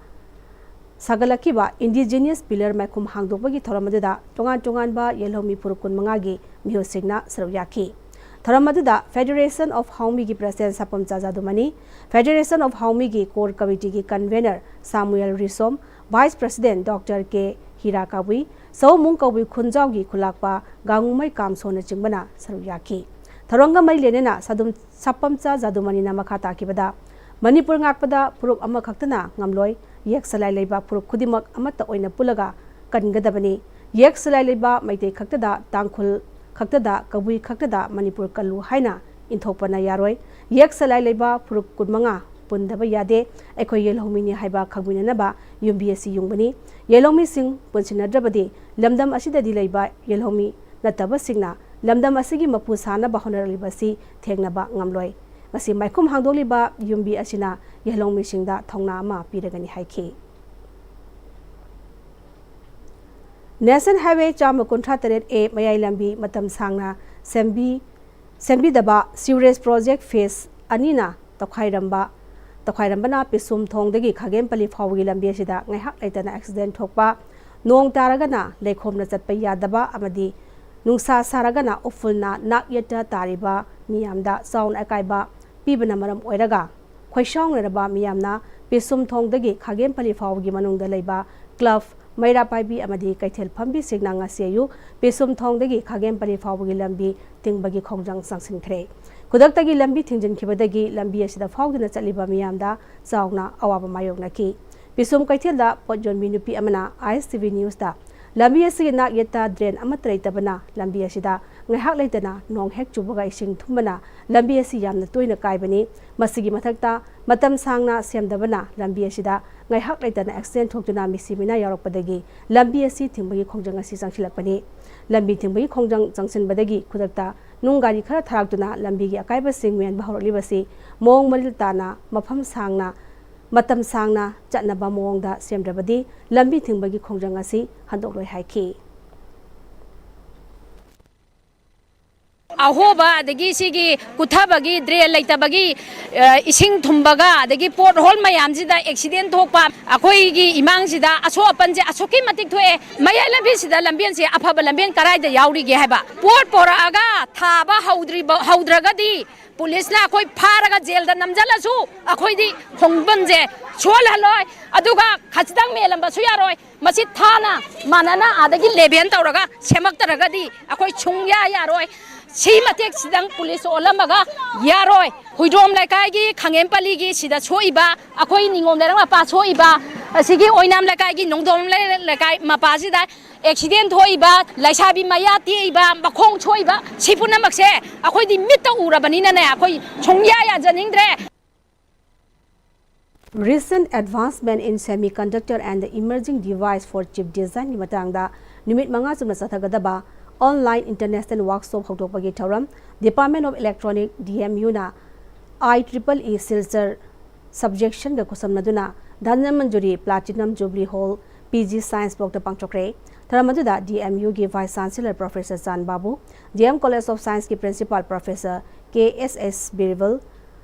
ꯁꯥꯒꯠꯂꯛꯈꯤꯕ Indigenous Pillar ꯃꯥꯏꯈꯨꯝ ꯍꯥꯡꯗꯣꯛꯄꯒꯤ ꯊꯧꯔꯝ ꯑꯗꯨꯗ ꯇꯣꯉꯥꯟ ꯇꯣꯉꯥꯟꯕ ꯌꯦꯜꯍꯧꯃꯤ ꯐꯨꯔꯨꯞ ꯀꯨꯟꯃꯉꯥ ꯒꯤ ꯃꯤꯍꯨꯠꯁꯤꯡꯅ ꯁꯔꯨꯛ ꯌꯥꯈꯤ꯫ ꯊꯧꯔꯝ ꯑꯗꯨꯗ Federation of Haungmi ꯒꯤ President ꯁꯥꯄꯝꯆꯥ ꯖꯥꯗꯨꯃꯅꯤ, Federation of Haungmi ꯒꯤ Core Committee ꯒꯤ Convener ꯁꯥꯃꯨꯑꯦꯜ ꯔꯤꯁꯣꯝ, Vice President ꯗꯣꯛꯇꯔ ꯀꯦ ꯍꯤꯔꯥ ꯀꯕꯨꯏ, ꯁꯑꯣꯃꯨꯡ ꯀꯕꯨꯏ ꯈꯨꯟꯖꯥꯎꯒꯤ ꯈꯨꯂꯥꯛꯄ ꯒꯥꯡꯉꯨꯃꯩ ꯀꯥꯝꯁꯣꯅꯆꯤꯡꯕꯅ ꯁꯔꯨꯛ ꯌꯥꯈꯤ꯫ ꯊꯧꯔꯝꯒ ꯃꯔꯤ ꯂꯩꯅꯅ ꯁꯥꯗꯨꯝ ꯁꯥꯄꯝꯆꯥ ꯖꯥꯗꯨꯃꯅꯤꯅ ꯃꯈꯥ ꯇꯥꯈꯤꯕꯗ, ꯃꯅꯤꯄꯨꯔ ꯉꯥꯛꯄꯗ ꯐꯨꯔꯨꯞ ꯑꯃꯈꯛꯇꯅ ꯉꯝꯂꯣꯏ, ꯌꯦꯛ ꯁꯂꯥꯏ ꯂꯩꯕ ꯐꯨꯔꯨꯞ ꯈꯨꯗꯤꯡꯃꯛ ꯑꯃꯠꯇ ꯑꯣꯏꯅ ꯄꯨꯜꯂꯒ ꯀꯟꯒꯗꯕꯅꯤ꯫ ꯌꯦꯛ ꯁꯂꯥꯏ ꯂꯩꯕ ꯃꯩꯇꯩ ꯈꯛꯇꯗ, ꯇꯥꯡꯈꯨꯜ ꯈꯛꯇꯗ, ꯀꯕꯨꯏ ꯈꯛꯇꯗ ꯃꯅꯤꯄꯨꯔ ꯀꯜꯂꯨ ꯍꯥꯏꯅ ꯏꯟꯊꯣꯛꯄꯅ ꯌꯥꯔꯣꯏ꯫ ꯌꯦꯛ ꯁꯂꯥꯏ ꯂꯩꯕ ꯐꯨꯔꯨꯞ ꯀꯨꯟꯃꯉꯥ ꯄꯨꯟꯗꯕ ꯌꯥꯗꯦ꯫ ꯑꯩꯈꯣꯏ ꯌꯦꯜꯍꯧꯃꯤꯅꯤ ꯍꯥꯏꯕ ꯈꯪꯃꯤꯟꯅꯅꯕ ꯌꯨꯝꯕꯤ ꯑꯁꯤ ꯌꯨꯡꯕꯅꯤ꯫ ꯌꯦꯜꯍꯧꯃꯤꯁꯤꯡ ꯄꯨꯟꯁꯤꯟꯅꯗ꯭ꯔꯕꯗꯤ ꯂꯝꯗꯝ ꯑꯁꯤꯗꯗꯤ ꯂꯩꯕ ꯌꯦꯜꯍꯧꯃꯤ ꯅꯠꯇꯕꯁꯤꯡꯅ ꯂꯝꯗꯝ ꯑꯁꯤꯒꯤ ꯃꯄꯨ ꯁꯥꯅꯕ ꯍꯣꯠꯅꯔꯛꯂꯤꯕꯁꯤ ꯊꯦꯡꯅꯕ ꯉꯝꯂꯣꯏ꯫ ꯉꯁꯤ ꯃꯥꯏꯈꯨꯝ ꯍꯥꯡꯗꯣꯛꯂꯤꯕ ꯌꯨꯝꯕꯤ ꯑꯁꯤꯅ ꯌꯦꯜꯍꯧꯃꯤꯁꯤꯡꯗ ꯊꯧꯅꯥ ꯑꯃ ꯄꯤꯔꯒꯅꯤ ꯍꯥꯏꯈꯤ꯫ National Highway ꯆꯥꯝꯃ ꯀꯨꯟꯊ꯭ꯔꯥ ꯇꯔꯦꯠ A ꯃꯌꯥꯏ ꯂꯝꯕꯤ ꯃꯇꯝ ꯁꯥꯡꯅ ꯁꯦꯝꯕꯤ ꯁꯦꯝꯕꯤꯗꯕ sewerage project phase ꯑꯅꯤꯅ ꯇꯧꯈꯥꯏꯔꯝꯕ ꯇꯧꯈꯥꯏꯔꯝꯕꯅ ꯄꯤꯁꯨꯝ ꯊꯣꯡꯗꯒꯤ ꯈꯥꯒꯦꯝꯄꯜꯂꯤ ꯐꯥꯎꯕꯒꯤ ꯂꯝꯕꯤ ꯑꯁꯤꯗ ꯉꯥꯏꯍꯥꯛ ꯂꯩꯇꯅ accident ꯊꯣꯛꯄ, ꯅꯣꯡ ꯇꯥꯔꯒꯅ ꯂꯩꯈꯣꯝꯅ ꯆꯠꯄ ꯌꯥꯗꯕ ꯑꯃꯗꯤ ꯅꯨꯡꯁꯥ ꯁꯥꯔꯒꯅ ꯎꯐꯨꯜꯅ ꯅꯥꯛ ꯌꯦꯠꯇ ꯇꯥꯔꯤꯕ ꯃꯤꯌꯥꯝꯗ ꯆꯥꯎꯅ ꯑꯀꯥꯏꯕ ꯄꯤꯕꯅ ꯃꯔꯝ ꯑꯣꯏꯔꯒ ꯈꯣꯏꯁꯥꯎꯅꯔꯕ ꯃꯤꯌꯥꯝꯅ ꯄꯤꯁꯨꯝ ꯊꯣꯡꯗꯒꯤ ꯈꯥꯒꯦꯝꯄꯜꯂꯤ ꯐꯥꯎꯕꯒꯤ ꯃꯅꯨꯡꯗ ꯂꯩꯕ club, ꯃꯩꯔꯥ ꯄꯥꯏꯕꯤ ꯑꯃꯗꯤ ꯀꯩꯊꯦꯜ ꯐꯝꯕꯤꯁꯤꯡꯅ ꯉꯁꯤ ꯑꯌꯨꯛ ꯄꯤꯁꯨꯝ ꯊꯣꯡꯗꯒꯤ ꯈꯥꯒꯦꯝꯄꯜꯂꯤ ꯐꯥꯎꯕꯒꯤ ꯂꯝꯕꯤ ꯊꯤꯡꯕꯒꯤ ꯈꯣꯡꯖꯪ ꯆꯪꯁꯤꯟꯈ꯭ꯔꯦ꯫ ꯈꯨꯗꯛꯇꯒꯤ ꯂꯝꯕꯤ ꯊꯤꯡꯖꯤꯟꯈꯤꯕꯗꯒꯤ ꯂꯝꯕꯤ ꯑꯁꯤꯗ ꯐꯥꯎꯗꯨꯅ ꯆꯠꯂꯤꯕ ꯃꯤꯌꯥꯝꯗ ꯆꯥꯎꯅ ꯑꯋꯥꯕ ꯃꯥꯌꯣꯛꯅꯈꯤ꯫ ꯄꯤꯁꯨꯝ ꯀꯩꯊꯦꯜꯗ ꯄꯣꯠ ꯌꯣꯟꯕꯤ ꯅꯨꯄꯤ ꯑꯃꯅ ISTV News ꯇ ꯂꯝꯕꯤ ꯑꯁꯤꯒꯤ ꯅꯥꯛ ꯌꯦꯠꯇ drain ꯑꯃꯠꯇ ꯂꯩꯇꯕꯅ ꯂꯝꯕꯤ ꯑꯁꯤꯗ ꯉꯥꯏꯍꯥꯛ ꯂꯩꯇꯅ ꯅꯣꯡ ꯍꯦꯛ ꯆꯨꯕꯒ ꯏꯁꯤꯡ ꯊꯨꯝꯕꯅ ꯂꯝꯕꯤ ꯑꯁꯤ ꯌꯥꯝꯅ ꯇꯣꯏꯅ ꯀꯥꯏꯕꯅꯤ꯫ ꯃꯁꯤꯒꯤ ꯃꯊꯛꯇ ꯃꯇꯝ ꯁꯥꯡꯅ ꯁꯦꯝꯗꯕꯅ ꯂꯝꯕꯤ ꯑꯁꯤꯗ ꯉꯥꯏꯍꯥꯛ ꯂꯩꯇꯅ accident ꯊꯣꯛꯇꯨꯅ ꯃꯤꯁꯤ ꯃꯤꯅꯥ ꯌꯥꯎꯔꯛꯄꯗꯒꯤ ꯂꯝꯕꯤ ꯑꯁꯤ ꯊꯤꯡꯕꯒꯤ ꯈꯣꯡꯖꯪ ꯑꯁꯤ ꯆꯪꯁꯤꯜꯂꯛꯄꯅꯤ꯫ ꯂꯝꯕꯤ ꯊꯤꯡꯕꯒꯤ ꯈꯣꯡꯖꯪ ꯆꯪꯁꯤꯟꯕꯗꯒꯤ ꯈꯨꯗꯛꯇ ꯅꯨꯡ ꯒꯥꯔꯤ ꯈꯔ ꯊꯥꯔꯛꯇꯨꯅ ꯂꯝꯕꯤꯒꯤ ꯑꯀꯥꯏꯕꯁꯤꯡ ꯃꯦꯟꯕ ꯍꯧꯔꯛꯂꯤꯕꯁꯤ ꯃꯑꯣꯡ ꯃꯔꯤꯜ ꯇꯥꯅ ꯃꯐꯝ ꯁꯥꯡꯅ ꯃꯇꯝ ꯁꯥꯡꯅ ꯆꯠꯅꯕ ꯃꯑꯣꯡꯗ ꯁꯦꯝꯗ꯭ꯔꯕꯗꯤ ꯂꯝꯕꯤ ꯊꯤꯡꯕꯒꯤ ꯈꯣꯡꯖꯪ ꯑꯁꯤ ꯍꯟꯗꯣꯛꯂꯣꯏ ꯍꯥꯏꯈꯤ꯫ ꯑꯍꯣꯕ, ꯑꯗꯒꯤ ꯁꯤꯒꯤ ꯀꯨꯠꯊꯕꯒꯤ ꯗ꯭ꯔꯦꯟ ꯂꯩꯇꯕꯒꯤ, ꯑ, ꯏꯁꯤꯡ ꯊꯨꯝꯕꯒ, ꯑꯗꯒꯤ ꯄꯣꯠ ꯍꯣꯜ ꯃꯌꯥꯝꯁꯤꯗ ꯑꯦꯛꯁꯤꯗꯦꯟ ꯊꯣꯛꯄ, ꯑꯩꯈꯣꯏꯒꯤ ꯏꯃꯥꯡꯁꯤꯗ ꯑꯁꯣꯛ ꯑꯄꯟꯁꯦ ꯑꯁꯨꯛꯀꯤ ꯃꯇꯤꯛ ꯊꯣꯛꯑꯦ꯫ ꯃꯌꯥꯏ ꯂꯝꯕꯤꯁꯤꯗ ꯂꯝꯕꯦꯟꯁꯦ ꯑꯐꯕ ꯂꯝꯕꯦꯟ ꯀꯗꯥꯏꯗ ꯌꯥꯎꯔꯤꯒꯦ ꯍꯥꯏꯕ? ꯄꯣꯠ ꯄꯣꯔꯛꯑꯒ ꯊꯥꯕ ꯍꯧꯗ꯭ꯔꯤꯕ, ꯍꯧꯗ꯭ꯔꯒꯗꯤ ꯄꯨꯂꯤꯁꯅ ꯑꯩꯈꯣꯏ ꯐꯥꯔꯒ ꯖꯦꯜꯗ ꯅꯝꯁꯤꯜꯂꯁꯨ ꯑꯩꯈꯣꯏꯗꯤ ꯈꯣꯡꯕꯝꯁꯦ ꯁꯣꯜꯍꯜꯂꯣꯏ꯫ ꯑꯗꯨꯒ ꯈꯖꯤꯛꯇꯪ ꯃꯦꯜꯂꯝꯕꯁꯨ ꯌꯥꯔꯣꯏ꯫ ꯃꯁꯤ ꯊꯥꯅ ꯃꯥꯟꯅꯅ ꯑꯥꯗꯒꯤ ꯂꯦꯚꯦꯜ ꯇꯧꯔꯒ ꯁꯦꯝꯃꯛꯇ꯭ꯔꯒꯗꯤ ꯑꯩꯈꯣꯏ ꯁꯨꯡꯌꯥ ꯌꯥꯔꯣꯏ꯫ ꯁꯤ ꯃꯇꯦꯛꯁꯤꯗꯪ ꯄꯨꯂꯤꯁ ꯑꯣꯜꯂꯝꯃꯒ ꯌꯥꯔꯣꯏ꯫ ꯍꯨꯏꯗ꯭ꯔꯣꯝ ꯂꯩꯀꯥꯏꯒꯤ ꯈꯥꯉꯦꯝꯄꯜꯂꯤꯒꯤ ꯁꯤꯗ ꯁꯣꯛꯏꯕ, ꯑꯩꯈꯣꯏ ꯅꯤꯉꯣꯝ ꯂꯩꯔꯛ ꯃꯄꯥ ꯁꯣꯛꯏꯕ, ꯑꯁꯤꯒꯤ ꯑꯣꯏꯅꯥꯝ ꯂꯩꯀꯥꯏꯒꯤ ꯅꯣꯡꯗꯣꯝ ꯂꯩ-, ꯂꯩꯀꯥꯏ ꯃꯄꯥꯁꯤꯗ ꯑꯦꯛꯁꯤꯗꯦꯟ ꯊꯣꯛꯏꯕ, ꯂꯩꯁꯥꯕꯤ ꯃꯌꯥ ꯇꯦꯛꯏꯕ, ꯃꯈꯣꯡ ꯁꯣꯛꯏꯕ, ꯁꯤ ꯄꯨꯝꯅꯃꯛꯁꯦ ꯑꯩꯈꯣꯏꯗꯤ ꯃꯤꯠꯇ ꯎꯔꯕꯅꯤꯅꯅꯦ, ꯑꯩꯈꯣꯏ ꯁꯨꯡꯌꯥ ꯌꯥꯖꯅꯤꯡꯗ꯭ꯔꯦ꯫ Recent Advancement in Semiconductor and the Emerging Device for Chip Designꯒꯤ ꯃꯇꯥꯡꯗ ꯅꯨꯃꯤꯠ ꯃꯉꯥ ꯆꯨꯞꯅ ꯆꯠꯊꯒꯗꯕ online international workshop ꯍꯧꯗꯣꯛꯄꯒꯤ ꯊꯧꯔꯝ Department of Electronic, DMUꯅ, IEEE Silchar subjectionꯒ ꯈꯨꯠꯁꯝꯅꯗꯨꯅ Dhanamanjuri Platinum Jubilee Hall, PG Science blockꯇ ꯄꯥꯡꯊꯣꯛꯈ꯭ꯔꯦ꯫ ꯊꯧꯔꯝ ꯑꯗꯨꯗ DMUꯒꯤ Vice Chancellor Professor ꯆꯥꯟ ꯕꯥꯕꯨ, DM College of Scienceꯀꯤ Principal Professor K S S Birbal,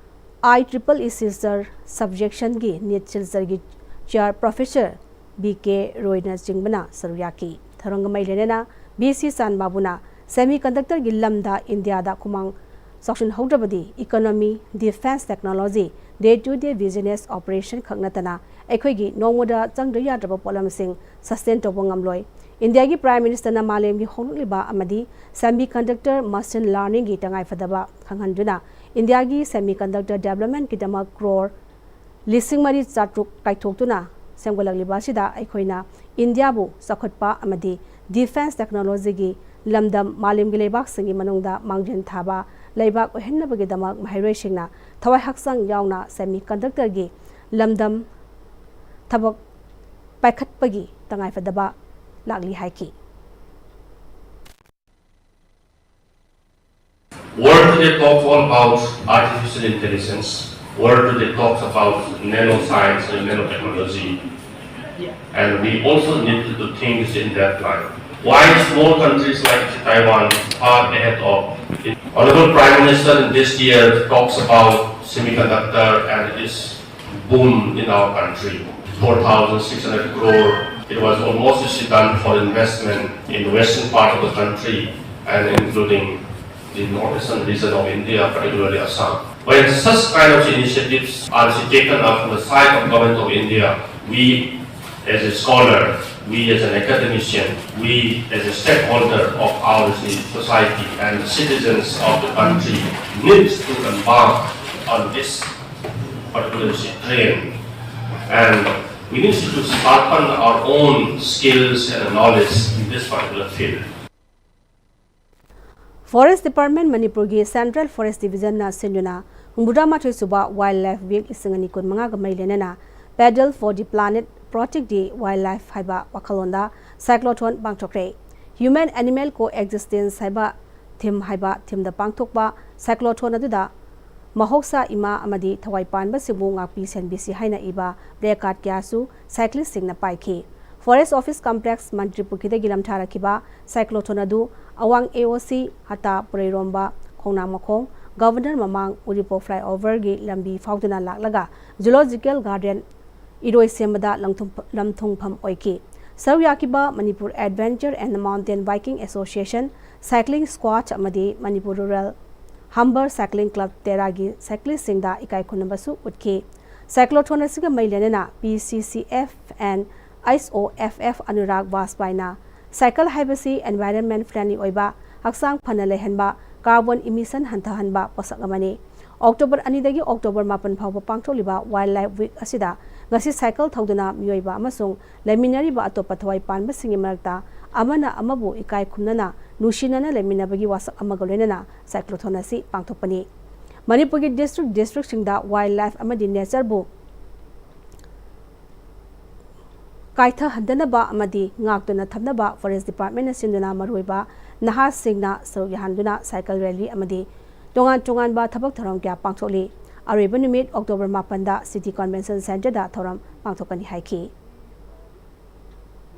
IEEE Silchar subjectionꯒꯤ NEET Silcharꯒꯤ Chair Professor B K Royꯅꯆꯤꯡꯕꯅ ꯁꯔꯨꯛ ꯌꯥꯈꯤ꯫ ꯊꯧꯔꯝꯒ ꯃꯔꯤ ꯂꯩꯅꯅ VC ꯆꯥꯟ ꯕꯥꯕꯨꯅ semiconductorꯒꯤ ꯂꯝꯗ ꯏꯟꯗꯤꯌꯥꯗ ꯈꯨꯃꯥꯡ ꯆꯥꯎꯁꯤꯟꯍꯧꯗ꯭ꯔꯕꯗꯤ economy, defence technology, day to day business operation ꯈꯛ ꯅꯠꯇꯅ ꯑꯩꯈꯣꯏꯒꯤ ꯅꯣꯡꯃꯗ ꯆꯪꯗ ꯌꯥꯗ꯭ꯔꯕ ꯄꯣꯠꯂꯝꯁꯤꯡ sustain ꯇꯧꯕ ꯉꯝꯂꯣꯏ꯫ ꯏꯟꯗꯤꯌꯥꯒꯤ Prime Ministerꯅ ꯃꯥꯂꯦꯝꯒꯤ ꯍꯣꯡꯂꯛꯂꯤꯕ ꯑꯃꯗꯤ semiconductor machine learningꯒꯤ ꯇꯉꯥꯏꯐꯗꯕ ꯈꯪꯍꯟꯗꯨꯅ ꯏꯟꯗꯤꯌꯥꯒꯤ semiconductor developmentꯀꯤꯗꯃꯛ crore ꯂꯤꯁꯤꯡ ꯃꯔꯤ ꯆꯥꯇ꯭ꯔꯨꯛ ꯀꯥꯏꯊꯣꯛꯇꯨꯅ ꯁꯦꯝꯒꯠꯂꯛꯂꯤꯕ ꯑꯁꯤꯗ ꯑꯩꯈꯣꯏꯅ ꯏꯟꯗꯤꯌꯥꯕꯨ ꯆꯥꯎꯈꯠꯄ ꯑꯃꯗꯤ defence technologyꯒꯤ ꯂꯝꯗꯝ ꯃꯥꯂꯦꯝꯒꯤ ꯂꯩꯕꯥꯛꯁꯤꯡꯒꯤ ꯃꯅꯨꯡꯗ ꯃꯥꯡꯖꯤꯟ ꯊꯥꯕ ꯂꯩꯕꯥꯛ ꯑꯣꯏꯍꯟꯅꯕꯒꯤꯗꯃꯛ ꯃꯍꯩꯔꯣꯏꯁꯤꯡꯅ ꯊꯋꯥꯏ ꯍꯛꯆꯥꯡ ꯌꯥꯎꯅ semiconductorꯒꯤ ꯂꯝꯗꯝ ꯊꯕꯛ ꯄꯥꯏꯈꯠꯄꯒꯤ ꯇꯉꯥꯏꯐꯗꯕ ꯂꯥꯛꯂꯤ ꯍꯥꯏꯈꯤ꯫ World today talks all about artificial intelligence. World today talks about nanoscience and nanotechnology. And we also need to think in that line. Why small countries like Taiwan are ahead of Honorable Prime Minister in this year talks about semiconductor and its boom in our country. four thousand six hundred crore. It was almost done for investment in the western part of the country and including the northeastern region of India, particularly Assam. When such kind of initiatives are taken up on the side of Government of India, we as a scholar, we as an academician, we as a stakeholder of our society and citizens of the country need to embark on this particular train. And we need to sharpen our own skills and knowledge in this particular field. Forest Department, ꯃꯅꯤꯄꯨꯔꯒꯤ Central Forest Division ꯅ ꯁꯤꯟꯗꯨꯅ ꯍꯨꯝꯐꯨꯇꯔꯥ ꯃꯥꯊꯣꯏ ꯁꯨꯕ Wildlife Week ꯂꯤꯁꯤꯡ ꯑꯅꯤ ꯀꯨꯟ ꯃꯉꯥꯒ ꯃꯔꯤ ꯂꯩꯅꯅ Paddle for the Planet, Protect the Wildlife ꯍꯥꯏꯕ ꯋꯥꯈꯜꯂꯣꯟꯗ cyclothon ꯄꯥꯡꯊꯣꯛꯈ꯭ꯔꯦ꯫ Human Animal Coexistence ꯍꯥꯏꯕ theme ꯍꯥꯏꯕ theme ꯗ ꯄꯥꯡꯊꯣꯛꯄ cyclothon ꯑꯗꯨꯗ ꯃꯍꯧꯁꯥ ꯏꯃꯥ ꯑꯃꯗꯤ ꯊꯋꯥꯏ ꯄꯥꯟꯕꯁꯤꯡꯕꯨ ꯉꯥꯛꯄꯤ ꯁꯦꯟꯕꯤꯁꯤ ꯍꯥꯏꯅ ꯏꯕ placard ꯀꯌꯥꯁꯨ cyclist ꯁꯤꯡꯅ ꯄꯥꯏꯈꯤ꯫ Forest Office Complex, ꯃꯟꯇ꯭ꯔꯤ ꯄꯨꯈ꯭ꯔꯤꯗꯒꯤ ꯂꯝꯊꯥꯔꯛꯈꯤꯕ cyclothon ꯑꯗꯨ ꯑꯋꯥꯡ A O C ꯍꯇꯥ ꯄꯨꯔꯩꯔꯣꯝꯕ ꯈꯣꯡꯅꯥꯡ ꯃꯈꯣꯡ, Governor ꯃꯃꯥꯡ ꯎꯔꯤꯄꯣꯛ flyover ꯒꯤ ꯂꯝꯕꯤ ꯐꯥꯎꯗꯨꯅ ꯂꯥꯛꯂꯒ Zoological Garden ꯏꯔꯣꯏꯁꯦꯝꯕꯗ ꯂꯝꯊꯨꯡ-, ꯂꯝꯊꯨꯡꯐꯝ ꯑꯣꯏꯈꯤ꯫ ꯁꯔꯨꯛ ꯌꯥꯈꯤꯕ Manipur Adventure and Mountain Biking Association, Cycling Squad ꯑꯃꯗꯤ Manipur Rural Humber Cycling Club, ꯇꯦꯔꯥꯒꯤ cyclist ꯁꯤꯡꯗ ꯏꯀꯥꯏ ꯈꯨꯝꯅꯕꯁꯨ ꯎꯠꯈꯤ꯫ Cyclothon ꯑꯁꯤꯒ ꯃꯔꯤ ꯂꯩꯅꯅ P C C F and S O F F Anurag ꯕꯥꯖꯄꯥꯏꯅ, cycle ꯍꯥꯏꯕꯁꯤ environment friendly ꯑꯣꯏꯕ, ꯍꯛꯆꯥꯡ ꯐꯅ ꯂꯩꯍꯟꯕ, carbon emission ꯍꯟꯊꯍꯟꯕ ꯄꯣꯠꯁꯛ ꯑꯃꯅꯤ꯫ October ꯑꯅꯤꯗꯒꯤ October ꯃꯥꯄꯟ ꯐꯥꯎꯕ ꯄꯥꯡꯊꯣꯛꯂꯤꯕ Wildlife Week ꯑꯁꯤꯗ ꯉꯁꯤ cycle ꯊꯧꯗꯨꯅ ꯃꯤꯑꯣꯏꯕ ꯑꯃꯁꯨꯡ ꯂꯩꯃꯤꯟꯅꯔꯤꯕ ꯑꯇꯣꯞꯄ ꯊꯋꯥꯏ ꯄꯥꯟꯕꯁꯤꯡꯒꯤ ꯃꯔꯛꯇ ꯑꯃꯅ ꯑꯃꯕꯨ ꯏꯀꯥꯏ ꯈꯨꯝꯅꯅ, ꯅꯨꯡꯁꯤꯅꯅ ꯂꯩꯃꯤꯟꯅꯕꯒꯤ ꯋꯥꯁꯛ ꯑꯃꯒ ꯂꯣꯏꯅꯅ cyclothon ꯑꯁꯤ ꯄꯥꯡꯊꯣꯛꯄꯅꯤ꯫ ꯃꯅꯤꯄꯨꯔꯒꯤ district, district ꯁꯤꯡꯗ wildlife ꯑꯃꯗꯤ nature ꯕꯨ ꯀꯥꯏꯊꯍꯟꯗꯅꯕ ꯑꯃꯗꯤ ꯉꯥꯛꯇꯨꯅ ꯊꯝꯅꯕ Forest Department ꯅ ꯁꯤꯟꯗꯨꯅ ꯃꯔꯨꯑꯣꯏꯕ ꯅꯍꯥꯁꯤꯡꯅ ꯁꯔꯨꯛ ꯌꯥꯍꯟꯗꯨꯅ cycle rally ꯑꯃꯗꯤ ꯇꯣꯉꯥꯟ ꯇꯣꯉꯥꯟꯕ ꯊꯕꯛ ꯊꯧꯔꯝ ꯀꯌꯥ ꯄꯥꯡꯊꯣꯛꯂꯤ꯫ ꯑꯔꯣꯏꯕ ꯅꯨꯃꯤꯠ October ꯃꯥꯄꯟꯗ City Convention Centre ꯗ ꯊꯧꯔꯝ ꯄꯥꯡꯊꯣꯛꯀꯅꯤ ꯍꯥꯏꯈꯤ꯫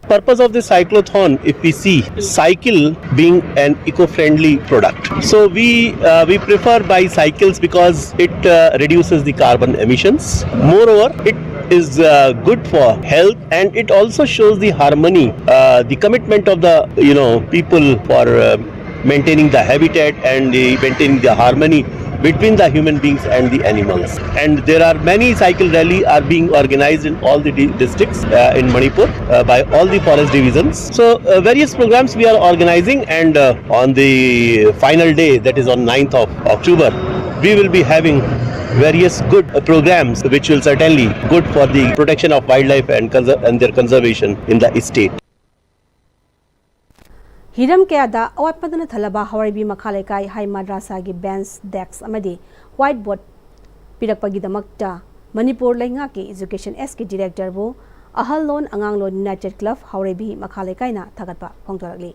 Purpose of the cyclothon, if we see, cycle being an eco-friendly product. So we uh, we prefer bicycles because it uh, reduces the carbon emissions. Moreover, it is uh, good for health, and it also shows the harmony, uh, the commitment of the you know people for uh, maintaining the habitat and the, maintaining the harmony between the human beings and the animals. And there are many cycle rally are being organized in all the di- districts uh, in Manipur uh, by all the forest divisions. So uh, various programs we are organizing, and uh, on the final day, that is on ninth of October, we will be having various good uh, programs which will certainly good for the protection of wildlife and conser- and their conservation in the state. ꯍꯤꯔꯝ ꯀꯌꯥꯗ ꯑꯋꯥꯠꯄꯗꯅ ꯊꯜꯂꯕ ꯍꯥꯎꯔꯩꯕꯤ ꯃꯈꯥ ꯂꯩꯀꯥꯏ ꯍꯥꯏ ꯃꯗ꯭ꯔꯥꯁꯥꯒꯤ ꯕꯦꯟꯁ, ꯗꯦꯛꯁ ꯑꯃꯗꯤ ꯋꯥꯏꯠ ꯕꯣꯔꯗ ꯄꯤꯔꯛꯄꯒꯤꯗꯃꯛꯇ ꯃꯅꯤꯄꯨꯔ ꯂꯩꯉꯥꯛꯀꯤ ꯏꯖꯨꯀꯦꯁꯟ ꯑꯦꯁꯀꯤ ꯗꯤꯔꯦꯛꯇꯔꯕꯨ ꯑꯍꯜꯂꯣꯟ ꯑꯉꯥꯡꯂꯣꯟ ꯌꯨꯅꯥꯏꯇꯦꯗ ꯀ꯭ꯂꯕ ꯍꯥꯎꯔꯩꯕꯤ ꯃꯈꯥ ꯂꯩꯀꯥꯏꯅ ꯊꯥꯒꯠꯄ ꯐꯣꯡꯗꯣꯔꯛꯂꯤ꯫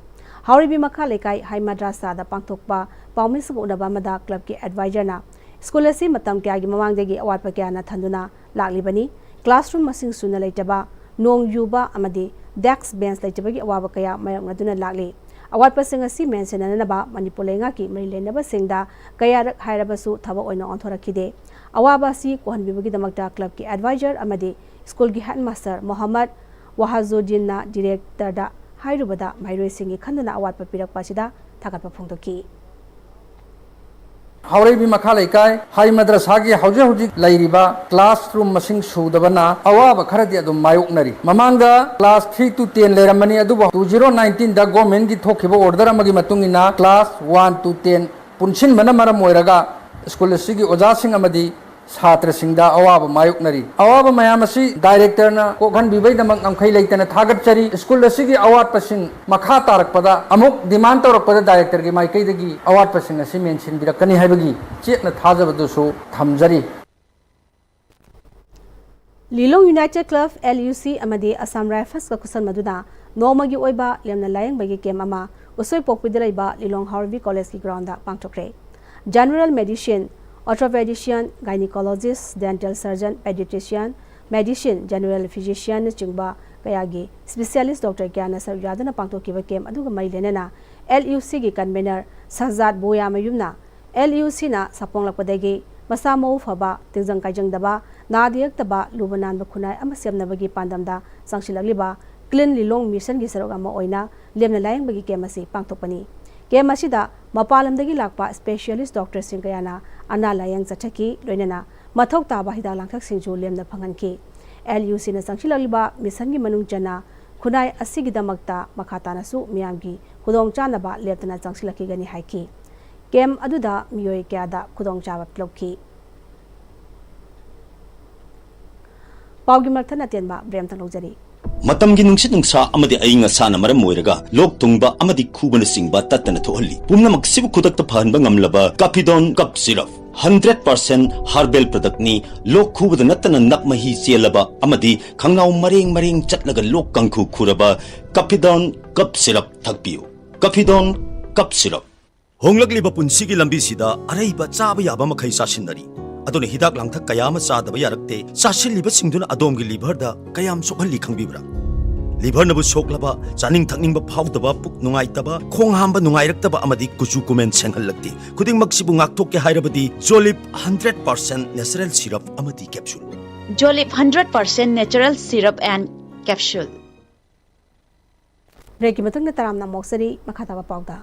ꯍꯥꯎꯔꯩꯕꯤ ꯃꯈꯥ ꯂꯩꯀꯥꯏ ꯍꯥꯏ ꯃꯗ꯭ꯔꯥꯁꯥꯗ ꯄꯥꯡꯊꯣꯛꯄ ꯄꯥꯎꯃꯤꯁꯤꯡꯒ ꯎꯅꯕ ꯑꯃꯗ ꯀ꯭ꯂꯕꯀꯤ ꯑꯦꯗꯚꯥꯏꯖꯔꯅ ꯁ꯭ꯀꯨꯜ ꯑꯁꯤ ꯃꯇꯝ ꯀꯌꯥꯒꯤ ꯃꯃꯥꯡꯗꯒꯤ ꯑꯋꯥꯠꯄ ꯀꯌꯥꯅ ꯊꯟꯗꯨꯅ ꯂꯥꯛꯂꯤꯕꯅꯤ꯫ ꯀ꯭ꯂꯥꯁꯔꯨꯝ ꯃꯁꯤꯡ ꯁꯨꯅ ꯂꯩꯇꯕ, ꯅꯣꯡ ꯌꯨꯕ ꯑꯃꯗꯤ ꯗꯦꯛꯁ ꯕꯦꯟꯁ ꯂꯩꯇꯕꯒꯤ ꯑꯋꯥꯕ ꯀꯌꯥ ꯃꯥꯌꯣꯛꯅꯗꯨꯅ ꯂꯥꯛꯂꯤ꯫ ꯑꯋꯥꯠꯄꯁꯤꯡ ꯑꯁꯤ ꯃꯦꯟꯁꯤꯟꯅꯅꯕ ꯃꯅꯤꯄꯨꯔ ꯂꯩꯉꯥꯛꯀꯤ ꯃꯔꯤ ꯂꯩꯅꯕꯁꯤꯡꯗ ꯀꯌꯥꯔꯛ ꯍꯥꯏꯔꯕꯁꯨ ꯊꯕꯛ ꯑꯣꯏꯅ ꯑꯣꯟꯊꯣꯔꯛꯈꯤꯗꯦ꯫ ꯑꯋꯥꯕ ꯑꯁꯤ ꯀꯣꯛꯍꯟꯕꯤꯕꯒꯤꯗꯃꯛꯇ ꯀ꯭ꯂꯕꯀꯤ ꯑꯦꯗꯚꯥꯏꯖꯔ ꯑꯃꯗꯤ ꯁ꯭ꯀꯨꯜꯒꯤ ꯍꯦꯗꯃꯥꯁꯇꯔ ꯃꯣꯍꯝꯃꯗ ꯋꯥꯍꯥꯖꯨꯗꯤꯟꯅ ꯗꯤꯔꯦꯛꯇꯔꯗ ꯍꯥꯏꯔꯨꯕꯗ ꯃꯍꯩꯔꯣꯏꯁꯤꯡꯒꯤ ꯈꯟꯗꯨꯅ ꯑꯋꯥꯠꯄ ꯄꯤꯔꯛꯄ ꯑꯁꯤꯗ ꯊꯥꯒꯠꯄ ꯐꯣꯡꯗꯣꯛꯈꯤ꯫ ꯍꯥꯎꯔꯩꯕꯤ ꯃꯈꯥ ꯂꯩꯀꯥꯏ ꯍꯥꯏ ꯃꯗ꯭ꯔꯁꯥꯒꯤ ꯍꯧꯖꯤꯛ ꯍꯧꯖꯤꯛ ꯂꯩꯔꯤꯕ ꯀ꯭ꯂꯥꯁ ꯔꯨꯝ ꯃꯁꯤꯡ ꯁꯨꯗꯕꯅ ꯑꯋꯥꯕ ꯈꯔꯗꯤ ꯑꯗꯨꯝ ꯃꯥꯌꯣꯛꯅꯔꯤ꯫ ꯃꯃꯥꯡꯗ ꯀ꯭ꯂꯥꯁ three to ten ꯂꯩꯔꯝꯕꯅꯤ, ꯑꯗꯨꯕꯨ two zero nineteen ꯗ ꯒꯣꯔꯃꯦꯟꯒꯤ ꯊꯣꯛꯈꯤꯕ ꯑꯣꯔꯗꯔ ꯑꯃꯒꯤ ꯃꯇꯨꯡ ꯏꯟꯅ ꯀ꯭ꯂꯥꯁ one to ten ꯄꯨꯟꯁꯤꯟꯕꯅ ꯃꯔꯝ ꯑꯣꯏꯔꯒ ꯁ꯭ꯀꯨꯜ ꯑꯁꯤꯒꯤ ꯑꯣꯖꯥꯁꯤꯡ ꯑꯃꯗꯤ ꯁꯥꯇ꯭ꯔꯁꯤꯡꯗ ꯑꯋꯥꯕ ꯃꯥꯌꯣꯛꯅꯔꯤ꯫ ꯑꯋꯥꯕ ꯃꯌꯥꯝ ꯑꯁꯤ ꯗꯥꯏꯔꯦꯛꯇꯔꯅ ꯀꯣꯛꯍꯟꯕꯤꯕꯒꯤꯗꯃꯛ ꯉꯝꯈꯩ ꯂꯩꯇꯅ ꯊꯥꯒꯠꯆꯔꯤ꯫ ꯁ꯭ꯀꯨꯜ ꯑꯁꯤꯒꯤ ꯑꯋꯥꯠꯄꯁꯤꯡ ꯃꯈꯥ ꯇꯥꯔꯛꯄꯗ ꯑꯃꯨꯛ ꯗꯤꯃꯥꯟ ꯇꯧꯔꯛꯄꯗ ꯗꯥꯏꯔꯦꯛꯇꯔꯒꯤ ꯃꯥꯏꯀꯩꯗꯒꯤ ꯑꯋꯥꯠꯄꯁꯤꯡ ꯑꯁꯤ ꯃꯦꯟꯁꯤꯟꯕꯤꯔꯛꯀꯅꯤ ꯍꯥꯏꯕꯒꯤ ꯆꯦꯠꯅ ꯊꯥꯖꯕꯗꯨꯁꯨ ꯊꯝꯖꯔꯤ꯫ ꯂꯤꯂꯣꯡ ꯌꯨꯅꯥꯏꯇꯦꯗ ꯀ꯭ꯂꯕ, ꯑꯦꯜ ꯌꯨ ꯁꯤ, ꯑꯃꯗꯤ ꯑꯁꯥꯝ ꯔꯥꯏꯐꯜꯁꯀ ꯈꯨꯠꯁꯝꯅꯗꯨꯅ ꯅꯣꯡꯃꯒꯤ ꯑꯣꯏꯕ ꯂꯦꯝꯅ ꯂꯥꯌꯦꯡꯕꯒꯤ ꯀꯦꯝ ꯑꯃ ꯎꯁꯣꯏꯄꯣꯛꯄꯤꯗ ꯂꯩꯕ ꯂꯤꯂꯣꯡ ꯍꯥꯎꯔꯩꯕꯤ ꯀꯣꯂꯦꯖꯀꯤ ꯒ꯭ꯔꯥꯎꯟꯗ ꯄꯥꯡꯊꯣꯛꯈ꯭ꯔꯦ꯫ General medicine, orthopaedician, gynaecologist, dental surgeon, paediatrician, medicine, general ꯐꯤꯖꯤꯁꯤꯌꯟꯅꯆꯤꯡꯕ ꯀꯌꯥꯒꯤ specialist doctor ꯀꯌꯥꯅ ꯁꯔꯨꯛ ꯌꯥꯗꯨꯅ ꯄꯥꯡꯊꯣꯛꯈꯤꯕ camp ꯑꯗꯨꯒ ꯃꯔꯤ ꯂꯩꯅꯅ L U C ꯒꯤ convener ꯁꯍꯖꯥꯗ ꯕꯣꯌꯥꯃꯌꯨꯝꯅ L U C ꯅ ꯁꯥꯐꯣꯡꯂꯛꯄꯗꯒꯤ ꯃꯁꯥ ꯃꯎ ꯐꯕ, ꯇꯤꯟꯖꯪ ꯀꯥꯏꯖꯪꯗꯕ, ꯅꯥꯗ ꯌꯦꯛꯇꯕ, ꯂꯨꯕ ꯅꯥꯟꯕ ꯈꯨꯟꯅꯥꯏ ꯑꯃ ꯁꯦꯝꯅꯕꯒꯤ ꯄꯥꯟꯗꯝꯗ ꯆꯪꯁꯤꯜꯂꯛꯂꯤꯕ Clean Lilong Mission ꯒꯤ ꯁꯔꯨꯛ ꯑꯃ ꯑꯣꯏꯅ ꯂꯦꯝꯅ ꯂꯥꯌꯦꯡꯕꯒꯤ camp ꯑꯁꯤ ꯄꯥꯡꯊꯣꯛꯄꯅꯤ꯫ Camp ꯑꯁꯤꯗ ꯃꯄꯥꯟ ꯂꯝꯗꯒꯤ ꯂꯥꯛꯄ specialist doctor ꯁꯤꯡ ꯀꯌꯥꯅ ꯑꯅꯥ ꯂꯥꯌꯦꯡ ꯆꯠꯊꯈꯤ, ꯂꯣꯏꯅꯅ ꯃꯊꯧ ꯇꯥꯕ ꯍꯤꯗꯥꯛ ꯂꯥꯡꯊꯛꯁꯤꯡꯁꯨ ꯂꯦꯝꯅ ꯐꯪꯍꯟꯈꯤ꯫ L U C ꯅ ꯆꯪꯁꯤꯜꯂꯛꯂꯤꯕ mission ꯒꯤ ꯃꯅꯨꯡ ꯆꯟꯅ ꯈꯨꯟꯅꯥꯏ ꯑꯁꯤꯒꯤꯗꯃꯛꯇ ꯃꯈꯥ ꯇꯥꯅꯁꯨ ꯃꯤꯌꯥꯝꯒꯤ ꯈꯨꯗꯣꯡꯆꯥꯅꯕ ꯂꯦꯞꯇꯅ ꯆꯪꯁꯤꯜꯂꯛꯈꯤꯒꯅꯤ ꯍꯥꯏꯈꯤ꯫ Camp ꯑꯗꯨꯗ ꯃꯤꯑꯣꯏ ꯀꯌꯥꯗ ꯈꯨꯗꯣꯡꯆꯥꯕ ꯂꯧꯈꯤ꯫ ꯄꯥꯎꯒꯤ ꯃꯔꯛꯊꯠꯅ ꯑꯇꯦꯟꯕ break ꯑꯃꯇꯪ ꯂꯧꯖꯔꯤ꯫ ꯃꯇꯝꯒꯤ ꯅꯨꯡꯁꯤꯠ ꯅꯨꯡꯁꯥ ꯑꯃꯗꯤ ꯑꯏꯪ ꯑꯁꯥꯅ ꯃꯔꯝ ꯑꯣꯏꯔꯒ ꯂꯣꯛ ꯊꯨꯡꯕ ꯑꯃꯗꯤ ꯈꯨꯕꯅꯆꯤꯡꯕ ꯇꯠꯇꯅ ꯊꯣꯛꯍꯜꯂꯤ꯫ ꯄꯨꯝꯅꯃꯛꯁꯤꯕꯨ ꯈꯨꯗꯛꯇ ꯐꯍꯟꯕ ꯉꯝꯂꯕ Cappidone Cough Syrup, hundred percent herbal product ꯅꯤ꯫ ꯂꯣꯛ ꯈꯨꯕꯗ ꯅꯠꯇꯅ ꯅꯞ ꯃꯍꯤ ꯆꯦꯜꯂꯕ ꯑꯃꯗꯤ ꯈꯪꯅꯥꯎ ꯃꯔꯦꯡ ꯃꯔꯦꯡ ꯆꯠꯂꯒ ꯂꯣꯛ ꯀꯥꯡꯈꯨ ꯈꯨꯔꯕ Cappidone Cough Syrup ꯊꯛꯄꯤꯌꯨ꯫ Cappidone Cough Syrup꯫ ꯍꯣꯡꯂꯛꯂꯤꯕ ꯄꯨꯟꯁꯤꯒꯤ ꯂꯝꯕꯤꯁꯤꯗ ꯑꯔꯩꯕ ꯆꯥꯕ ꯌꯥꯕ ꯃꯈꯩ ꯆꯥꯁꯤꯟꯅꯔꯤ꯫ ꯑꯗꯨꯅ ꯍꯤꯗꯥꯛ ꯂꯥꯡꯊꯛ ꯀꯌꯥ ꯑꯃ ꯆꯥꯗꯕ ꯌꯥꯔꯛꯇꯦ꯫ ꯆꯥꯁꯤꯜꯂꯤꯕꯁꯤꯡꯗꯨꯅ ꯑꯗꯣꯝꯒꯤ liver ꯗ ꯀꯌꯥꯝ ꯁꯣꯛꯍꯜꯂꯤ ꯈꯪꯕꯤꯕ꯭ꯔꯥ? Liver ꯅꯕꯨ ꯁꯣꯛꯂꯕ, ꯆꯥꯅꯤꯡ ꯊꯛꯅꯤꯡꯕ ꯐꯥꯎꯗꯕ, ꯄꯨꯛ ꯅꯨꯡꯉꯥꯏꯇꯕ, ꯈꯣꯡ ꯍꯥꯝꯕ ꯅꯨꯡꯉꯥꯏꯔꯛꯇꯕ ꯑꯃꯗꯤ ꯀꯨꯆꯨ ꯀꯨꯃꯦꯟ ꯁꯦꯡꯍꯜꯂꯛꯇꯦ꯫ ꯈꯨꯗꯤꯡꯃꯛꯁꯤꯕꯨ ꯉꯥꯛꯊꯣꯛꯀꯦ ꯍꯥꯏꯔꯕꯗꯤ Jolib hundred percent natural syrup ꯑꯃꯗꯤ capsule꯫ Jolib hundred percent natural syrup and capsule꯫ Break ꯀꯤ ꯃꯇꯨꯡꯗ ꯇꯔꯥꯝꯅ ꯑꯃꯨꯛ ꯁꯔꯤ ꯃꯈꯥ ꯇꯥꯕ ꯄꯥꯎꯗ꯫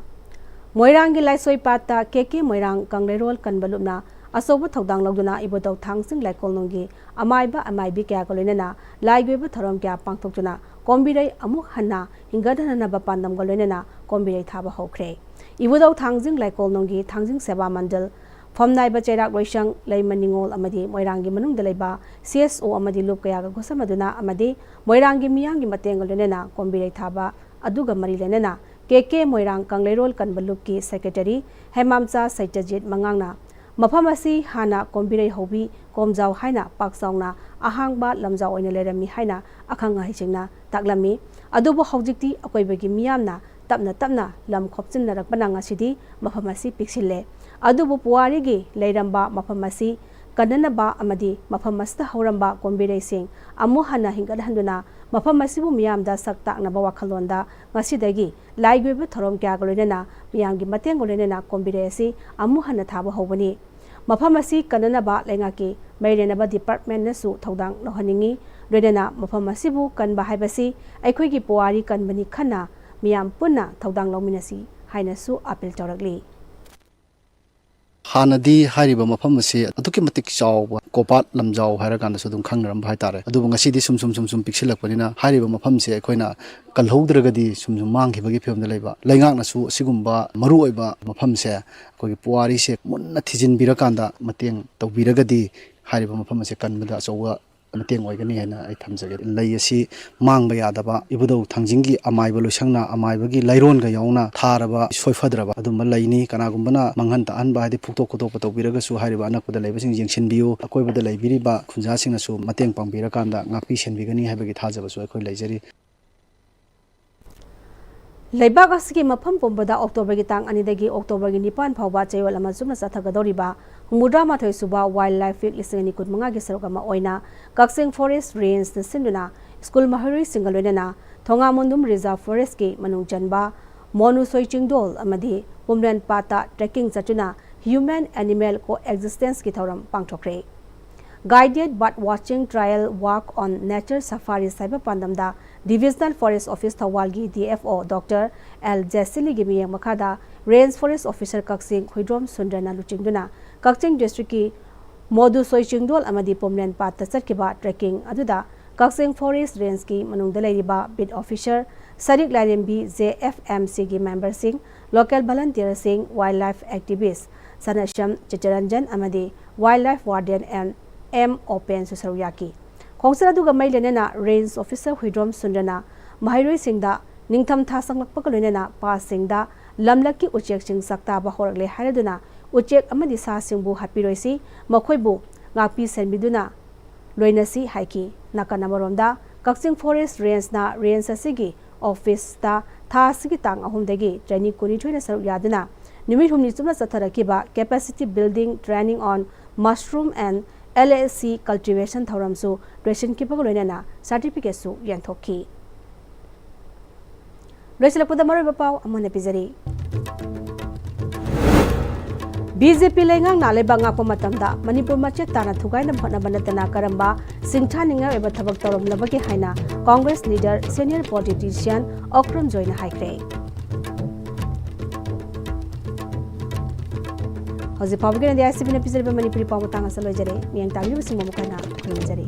ꯃꯣꯏꯔꯥꯡꯒꯤ ꯂꯥꯏꯁꯣꯏ ꯄꯥꯠꯇ K K ꯃꯣꯏꯔꯥꯡ ꯀꯪꯂꯩꯔꯣꯜ ꯀꯟꯕ ꯂꯨꯞꯅ ꯑꯆꯧꯕ ꯊꯧꯗꯥꯡ ꯂꯧꯗꯨꯅ ꯏꯕꯨꯙꯧ ꯊꯥꯡꯖꯤꯡ ꯂꯥꯏꯀꯣꯜꯅꯨꯡꯒꯤ ꯑꯃꯥꯏꯕ ꯑꯃꯥꯏꯕꯤ ꯀꯌꯥꯒ ꯂꯣꯏꯅꯅ ꯂꯥꯏꯒꯤ ꯑꯣꯏꯕ ꯊꯧꯔꯝ ꯀꯌꯥ ꯄꯥꯡꯊꯣꯛꯇꯨꯅ ꯀꯣꯝꯕꯤꯔꯩ ꯑꯃꯨꯛ ꯍꯟꯅ ꯍꯤꯡꯒꯠꯍꯟꯅꯕ ꯄꯥꯟꯗꯝꯒ ꯂꯣꯏꯅꯅ ꯀꯣꯝꯕꯤꯔꯩ ꯊꯥꯕ ꯍꯧꯈ꯭ꯔꯦ꯫ ꯏꯕꯨꯙꯧ ꯊꯥꯡꯖꯤꯡ ꯂꯥꯏꯀꯣꯜꯅꯨꯡꯒꯤ ꯊꯥꯡꯖꯤꯡ ꯁꯦꯕꯥ ꯃꯟꯗꯜ, ꯐꯝꯅꯥꯏꯕ ꯆꯩꯔꯥꯛ ꯂꯣꯏꯁꯪ, ꯂꯩꯃ ꯅꯤꯉꯣꯜ ꯑꯃꯗꯤ ꯃꯣꯏꯔꯥꯡꯒꯤ ꯃꯅꯨꯡꯗ ꯂꯩꯕ C S O ꯑꯃꯗꯤ ꯂꯨꯞ ꯀꯌꯥꯒ ꯈꯨꯠꯁꯝꯅꯗꯨꯅ ꯑꯃꯗꯤ ꯃꯣꯏꯔꯥꯡꯒꯤ ꯃꯤꯌꯥꯝꯒꯤ ꯃꯇꯦꯡꯒ ꯂꯣꯏꯅꯅ ꯀꯣꯝꯕꯤꯔꯩ ꯊꯥꯕ ꯑꯗꯨꯒ ꯃꯔꯤ ꯂꯩꯅꯅ K K ꯃꯣꯏꯔꯥꯡ ꯀꯪꯂꯩꯔꯣꯜ ꯀꯟꯕ ꯂꯨꯞꯀꯤ secretary ꯍꯦꯃꯥꯝꯆꯥ ꯁꯩꯇꯖꯤꯠ ꯃꯉꯥꯡꯅ ꯃꯐꯝ ꯑꯁꯤ ꯍꯥꯟꯅ ꯀꯣꯝꯕꯤꯔꯩ ꯍꯧꯕꯤ ꯀꯣꯝꯖꯥꯎ ꯍꯥꯏꯅ ꯄꯥꯛ ꯆꯥꯎꯅ ꯑꯍꯥꯡꯕ ꯂꯝꯖꯥꯎ ꯑꯣꯏꯅ ꯂꯩꯔꯝꯃꯤ ꯍꯥꯏꯅ ꯑꯈꯪ ꯑꯍꯩꯁꯤꯡꯅ ꯇꯥꯛꯂꯝꯃꯤ꯫ ꯑꯗꯨꯕꯨ ꯍꯧꯖꯤꯛꯇꯤ ꯑꯀꯣꯏꯕꯒꯤ ꯃꯤꯌꯥꯝꯅ ꯇꯞꯅ ꯇꯞꯅ ꯂꯝ ꯈꯣꯞꯆꯤꯟꯅꯔꯛꯄꯅ ꯉꯁꯤꯗꯤ ꯃꯐꯝ ꯑꯁꯤ ꯄꯤꯛꯁꯤꯜꯂꯦ꯫ ꯑꯗꯨꯕꯨ ꯄꯨꯋꯥꯔꯤꯒꯤ ꯂꯩꯔꯝꯕ ꯃꯐꯝ ꯑꯁꯤ ꯀꯟꯅꯅꯕ ꯑꯃꯗꯤ ꯃꯐꯝ ꯑꯁꯤꯗ ꯍꯧꯔꯝꯕ ꯀꯣꯝꯕꯤꯔꯩꯁꯤꯡ ꯑꯃꯨꯛ ꯍꯟꯅ ꯍꯤꯡꯒꯠꯍꯟꯗꯨꯅ ꯃꯐꯝ ꯑꯁꯤꯕꯨ ꯃꯤꯌꯥꯝꯗ ꯁꯛ ꯇꯥꯛꯅꯕ ꯋꯥꯈꯜꯂꯣꯟꯗ ꯉꯁꯤꯗꯒꯤ ꯂꯥꯏꯒꯤ ꯑꯣꯏꯕ ꯊꯧꯔꯝ ꯀꯌꯥꯒ ꯂꯣꯏꯅꯅ ꯃꯤꯌꯥꯝꯒꯤ ꯃꯇꯦꯡꯒ ꯂꯣꯏꯅꯅ ꯀꯣꯝꯕꯤꯔꯩ ꯑꯁꯤ ꯑꯃꯨꯛ ꯍꯟꯅ ꯊꯥꯕ ꯍꯧꯕꯅꯤ꯫ ꯃꯐꯝ ꯑꯁꯤ ꯀꯟꯅꯅꯕ ꯂꯩꯉꯥꯛꯀꯤ ꯃꯩꯔꯦꯅꯕ ꯗꯤꯄꯥꯔꯠꯃꯦꯟꯅꯁꯨ ꯊꯧꯗꯥꯡ ꯂꯧꯍꯟꯅꯤꯡꯏ꯫ ꯂꯣꯏꯅꯅ ꯃꯐꯝ ꯑꯁꯤꯕꯨ ꯀꯟꯕ ꯍꯥꯏꯕꯁꯤ ꯑꯩꯈꯣꯏꯒꯤ ꯄꯨꯋꯥꯔꯤ ꯀꯟꯕꯅꯤ ꯈꯟꯅ ꯃꯤꯌꯥꯝ ꯄꯨꯟꯅ ꯊꯧꯗꯥꯡ ꯂꯧꯃꯤꯟꯅꯁꯤ ꯍꯥꯏꯅꯁꯨ ꯑꯄꯤꯜ ꯇꯧꯔꯛꯂꯤ꯫ ꯍꯥꯟꯅꯗꯤ ꯍꯥꯏꯔꯤꯕ ꯃꯐꯝ ꯑꯁꯤ ꯑꯗꯨꯛꯀꯤ ꯃꯇꯤꯛ ꯆꯥꯎꯕ ꯀꯣꯄꯥꯠ ꯂꯝꯖꯥꯎ ꯍꯥꯏꯔꯀꯥꯟꯗꯁꯨ ꯑꯗꯨꯝ ꯈꯪꯅꯔꯝꯕ ꯍꯥꯏꯇꯥꯔꯦ꯫ ꯑꯗꯨꯕꯨ ꯉꯁꯤꯗꯤ ꯁꯨꯝ ꯁꯨꯝ ꯁꯨꯝ ꯁꯨꯝ ꯄꯤꯛꯁꯤꯜꯂꯛꯄꯅꯤꯅ ꯍꯥꯏꯔꯤꯕ ꯃꯐꯝꯁꯦ ꯑꯩꯈꯣꯏꯅ ꯀꯜꯍꯧꯗ꯭ꯔꯒꯗꯤ ꯁꯨꯝ ꯁꯨꯝ ꯃꯥꯡꯈꯤꯕꯒꯤ ꯐꯤꯕꯝꯗ ꯂꯩꯕ꯫ ꯂꯩꯉꯥꯛꯅꯁꯨ ꯑꯁꯤꯒꯨꯝꯕ ꯃꯔꯨꯑꯣꯏꯕ ꯃꯐꯝꯁꯦ ꯑꯩꯈꯣꯏꯒꯤ ꯄꯨꯋꯥꯔꯤꯁꯦ ꯃꯨꯟꯅ ꯊꯤꯖꯤꯟꯕꯤꯔꯀꯥꯟꯗ ꯃꯇꯦꯡ ꯇꯧꯕꯤꯔꯒꯗꯤ ꯍꯥꯏꯔꯤꯕ ꯃꯐꯝ ꯑꯁꯦ ꯀꯟꯕꯗ ꯑꯆꯧꯕ ꯃꯇꯦꯡ ꯑꯣꯏꯒꯅꯤ ꯍꯥꯏꯅ ꯑꯩ ꯊꯝꯖꯒꯦ꯫ ꯂꯩ ꯑꯁꯤ ꯃꯥꯡꯕ ꯌꯥꯗꯕ ꯏꯕꯨꯙꯧ ꯊꯥꯡꯖꯤꯡꯒꯤ ꯑꯃꯥꯏꯕ ꯂꯣꯏꯁꯪꯅ ꯑꯃꯥꯏꯕꯒꯤ ꯂꯩꯔꯣꯟꯒ ꯌꯥꯎꯅ ꯊꯥꯔꯕ ꯁꯣꯏꯐꯗ꯭ꯔꯕ ꯑꯗꯨꯝꯕ ꯂꯩꯅꯤ꯫ ꯀꯅꯥꯒꯨꯝꯕꯅ ꯃꯥꯡꯍꯟ ꯇꯥꯛꯍꯟꯕ ꯍꯥꯏꯗꯤ ꯐꯨꯛꯇꯣꯛ ꯈꯣꯠꯇꯣꯛꯄ ꯇꯧꯕꯤꯔꯒꯁꯨ ꯍꯥꯏꯔꯤꯕ ꯑꯅꯛꯄꯗ ꯂꯩꯕꯁꯤꯡ ꯌꯦꯡꯁꯤꯟꯕꯤꯌꯨ꯫ ꯑꯀꯣꯏꯕꯗ ꯂꯩꯕꯤꯔꯤꯕ ꯈꯨꯟꯖꯥꯁꯤꯡꯅꯁꯨ ꯃꯇꯦꯡ ꯄꯥꯡꯕꯤꯔꯀꯥꯟꯗ ꯉꯥꯛꯄꯤ ꯁꯦꯟꯕꯤꯒꯅꯤ ꯍꯥꯏꯕꯒꯤ ꯊꯥꯖꯕꯁꯨ ꯑꯩꯈꯣꯏ ꯂꯩꯖꯔꯤ꯫ ꯂꯩꯕꯥꯛ ꯑꯁꯤꯒꯤ ꯃꯐꯝ ꯄꯨꯝꯕꯗ ꯑꯣꯛꯇꯣꯕꯔꯒꯤ ꯇꯥꯡ ꯑꯅꯤꯗꯒꯤ ꯑꯣꯛꯇꯣꯕꯔꯒꯤ ꯅꯤꯄꯥꯟ ꯐꯥꯎꯕ ꯆꯌꯣꯜ ꯑꯃ ꯆꯨꯞꯅ ꯆꯠꯊꯒꯗꯧꯔꯤꯕ ꯍꯨꯝꯐꯨꯇꯔꯥ ꯃꯥꯊꯣꯏ ꯁꯨꯕ Wildlife Week ꯂꯤꯁꯤꯡ ꯑꯅꯤ ꯀꯨꯟꯃꯉꯥꯒꯤ ꯁꯔꯨꯛ ꯑꯃ ꯑꯣꯏꯅ ꯀꯛꯆꯤꯡ Forest Rangeꯅ ꯁꯤꯟꯗꯨꯅ ꯁ꯭ꯀꯨꯜ ꯃꯍꯩꯔꯣꯏꯁꯤꯡꯒ ꯂꯣꯏꯅꯅ ꯊꯣꯉꯥꯃꯣꯟꯗꯨꯝ Reserve Forestꯀꯤ ꯃꯅꯨꯡ ꯆꯟꯕ ꯃꯣꯅꯨꯁꯣꯏ ꯆꯤꯡꯗꯣꯜ ꯑꯃꯗꯤ ꯄꯨꯝꯂꯦꯟ ꯄꯥꯠꯇ trekking ꯆꯠꯇꯨꯅ human animal coexistenceꯀꯤ ꯊꯧꯔꯝ ꯄꯥꯡꯊꯣꯛꯈ꯭ꯔꯦ꯫ Guided Bird Watching Trail Walk on Nature Safaris ꯍꯥꯏꯕ ꯄꯥꯟꯗꯝꯗ Divisional Forest Office ꯊꯧꯕꯥꯜꯒꯤ DFO Doctor L ꯖꯦꯁꯤꯂꯤꯒꯤ ꯃꯤꯠꯌꯦꯡ ꯃꯈꯥꯗ Range Forest Officer ꯀꯛꯆꯤꯡ ꯍꯨꯏꯗ꯭ꯔꯣꯝ ꯁꯨꯟꯗ꯭ꯔꯅ ꯂꯨꯆꯤꯡꯗꯨꯅ ꯀꯛꯆꯤꯡ districtꯀꯤ ꯃꯣꯗꯨꯁꯣꯏ ꯆꯤꯡꯗꯣꯜ ꯑꯃꯗꯤ ꯄꯨꯝꯂꯦꯟ ꯄꯥꯠꯇ ꯆꯠꯈꯤꯕ trekking ꯑꯗꯨꯗ ꯀꯛꯆꯤꯡ Forest Rangeꯀꯤ ꯃꯅꯨꯡꯗ ꯂꯩꯔꯤꯕ Beat Officer, ꯁꯔꯤꯛ ꯂꯥꯏꯔꯦꯝꯕꯤ, JFMCꯒꯤ memberꯁꯤꯡ, local volunteerꯁꯤꯡ, wildlife activist ꯁꯅꯁ꯭ꯌꯝ ꯆꯤꯠꯇꯔꯟꯖꯟ ꯑꯃꯗꯤ Wildlife Warden M ꯑꯣꯄꯦꯟꯁꯨ ꯁꯔꯨꯛ ꯌꯥꯈꯤ꯫ ꯈꯣꯡꯆꯠ ꯑꯗꯨꯒ ꯃꯔꯤ ꯂꯩꯅꯅ Range Officer ꯍꯨꯏꯗ꯭ꯔꯣꯝ ꯁꯨꯟꯗ꯭ꯔꯅ ꯃꯍꯩꯔꯣꯏꯁꯤꯡꯗ ꯅꯤꯡꯊꯝꯊꯥ ꯆꯪꯂꯛꯄꯒ ꯂꯣꯏꯅꯅ ꯄꯥꯠꯁꯤꯡꯗ ꯂꯝꯂꯛꯀꯤ ꯎꯆꯦꯛꯁꯤꯡ ꯆꯥꯛꯇꯥꯕ ꯍꯧꯔꯛꯂꯦ ꯍꯥꯏꯔꯗꯨꯅ ꯎꯆꯦꯛ ꯑꯃꯗꯤ ꯁꯥꯁꯤꯡꯕꯨ ꯍꯥꯠꯄꯤꯔꯣꯏꯁꯤ, ꯃꯈꯣꯏꯕꯨ ꯉꯥꯛꯄꯤ ꯁꯦꯟꯕꯤꯗꯨꯅ ꯂꯣꯏꯅꯁꯤ ꯍꯥꯏꯈꯤ꯫ ꯅꯥꯀꯟ ꯑꯃꯔꯣꯝꯗ ꯀꯛꯆꯤꯡ Forest Rangeꯅ range ꯑꯁꯤꯒꯤ officeꯇ ꯊꯥ ꯑꯁꯤꯒꯤ ꯇꯥꯡ ꯑꯍꯨꯝꯗꯒꯤ training ꯀꯨꯟꯅꯤꯊꯣꯏꯅ ꯁꯔꯨꯛ ꯌꯥꯗꯨꯅ ꯅꯨꯃꯤꯠ ꯍꯨꯝꯅꯤ ꯆꯨꯞꯅ ꯆꯠꯊꯔꯛꯈꯤꯕ Capacity Building Training on mushroom and L A C cultivation ꯊꯧꯔꯝꯁꯨ ꯂꯣꯏꯁꯤꯟꯈꯤꯕꯒ ꯂꯣꯏꯅꯅ certificate ꯁꯨ ꯌꯦꯟꯊꯣꯛꯈꯤ꯫ ꯂꯣꯏꯁꯤꯜꯂꯛꯄꯗ ꯃꯔꯨꯑꯣꯏꯕ ꯄꯥꯎ ꯑꯃꯨꯛ ꯍꯟꯅ ꯄꯤꯖꯔꯤ꯫ B J P ꯂꯩꯉꯥꯛꯅ ꯂꯩꯕꯥꯛ ꯉꯥꯛꯄ ꯃꯇꯝꯗ ꯃꯅꯤꯄꯨꯔ ꯃꯆꯦꯠ ꯇꯥꯅ ꯊꯨꯒꯥꯏꯅꯕ ꯍꯣꯠꯅꯕ ꯅꯠꯇꯅ ꯀꯔꯝꯕ ꯁꯤꯡꯊꯥꯅꯤꯡꯉꯥꯏ ꯑꯣꯏꯕ ꯊꯕꯛ ꯇꯧꯔꯝꯂꯕꯒꯦ ꯍꯥꯏꯅ Congress leader, senior politician Okram ꯖꯣꯏꯅ ꯍꯥꯏꯈ꯭ꯔꯦ꯫ ꯍꯧꯖꯤꯛ ꯐꯥꯎꯕꯒꯤ ꯑꯣꯏꯅꯗꯤ I C B ꯅ ꯄꯤꯖꯔꯤꯕ ꯃꯅꯤꯄꯨꯔꯤ ꯄꯥꯎ ꯃꯇꯥꯡ ꯑꯁꯤꯗ ꯂꯣꯏꯖꯔꯦ꯫ ꯃꯤꯠꯌꯦꯡ ꯇꯥꯕꯤꯔꯤꯕꯁꯤꯡꯕꯨ ꯑꯃꯨꯛ ꯍꯟꯅ ꯈꯨꯔꯨꯝꯖꯔꯤ꯫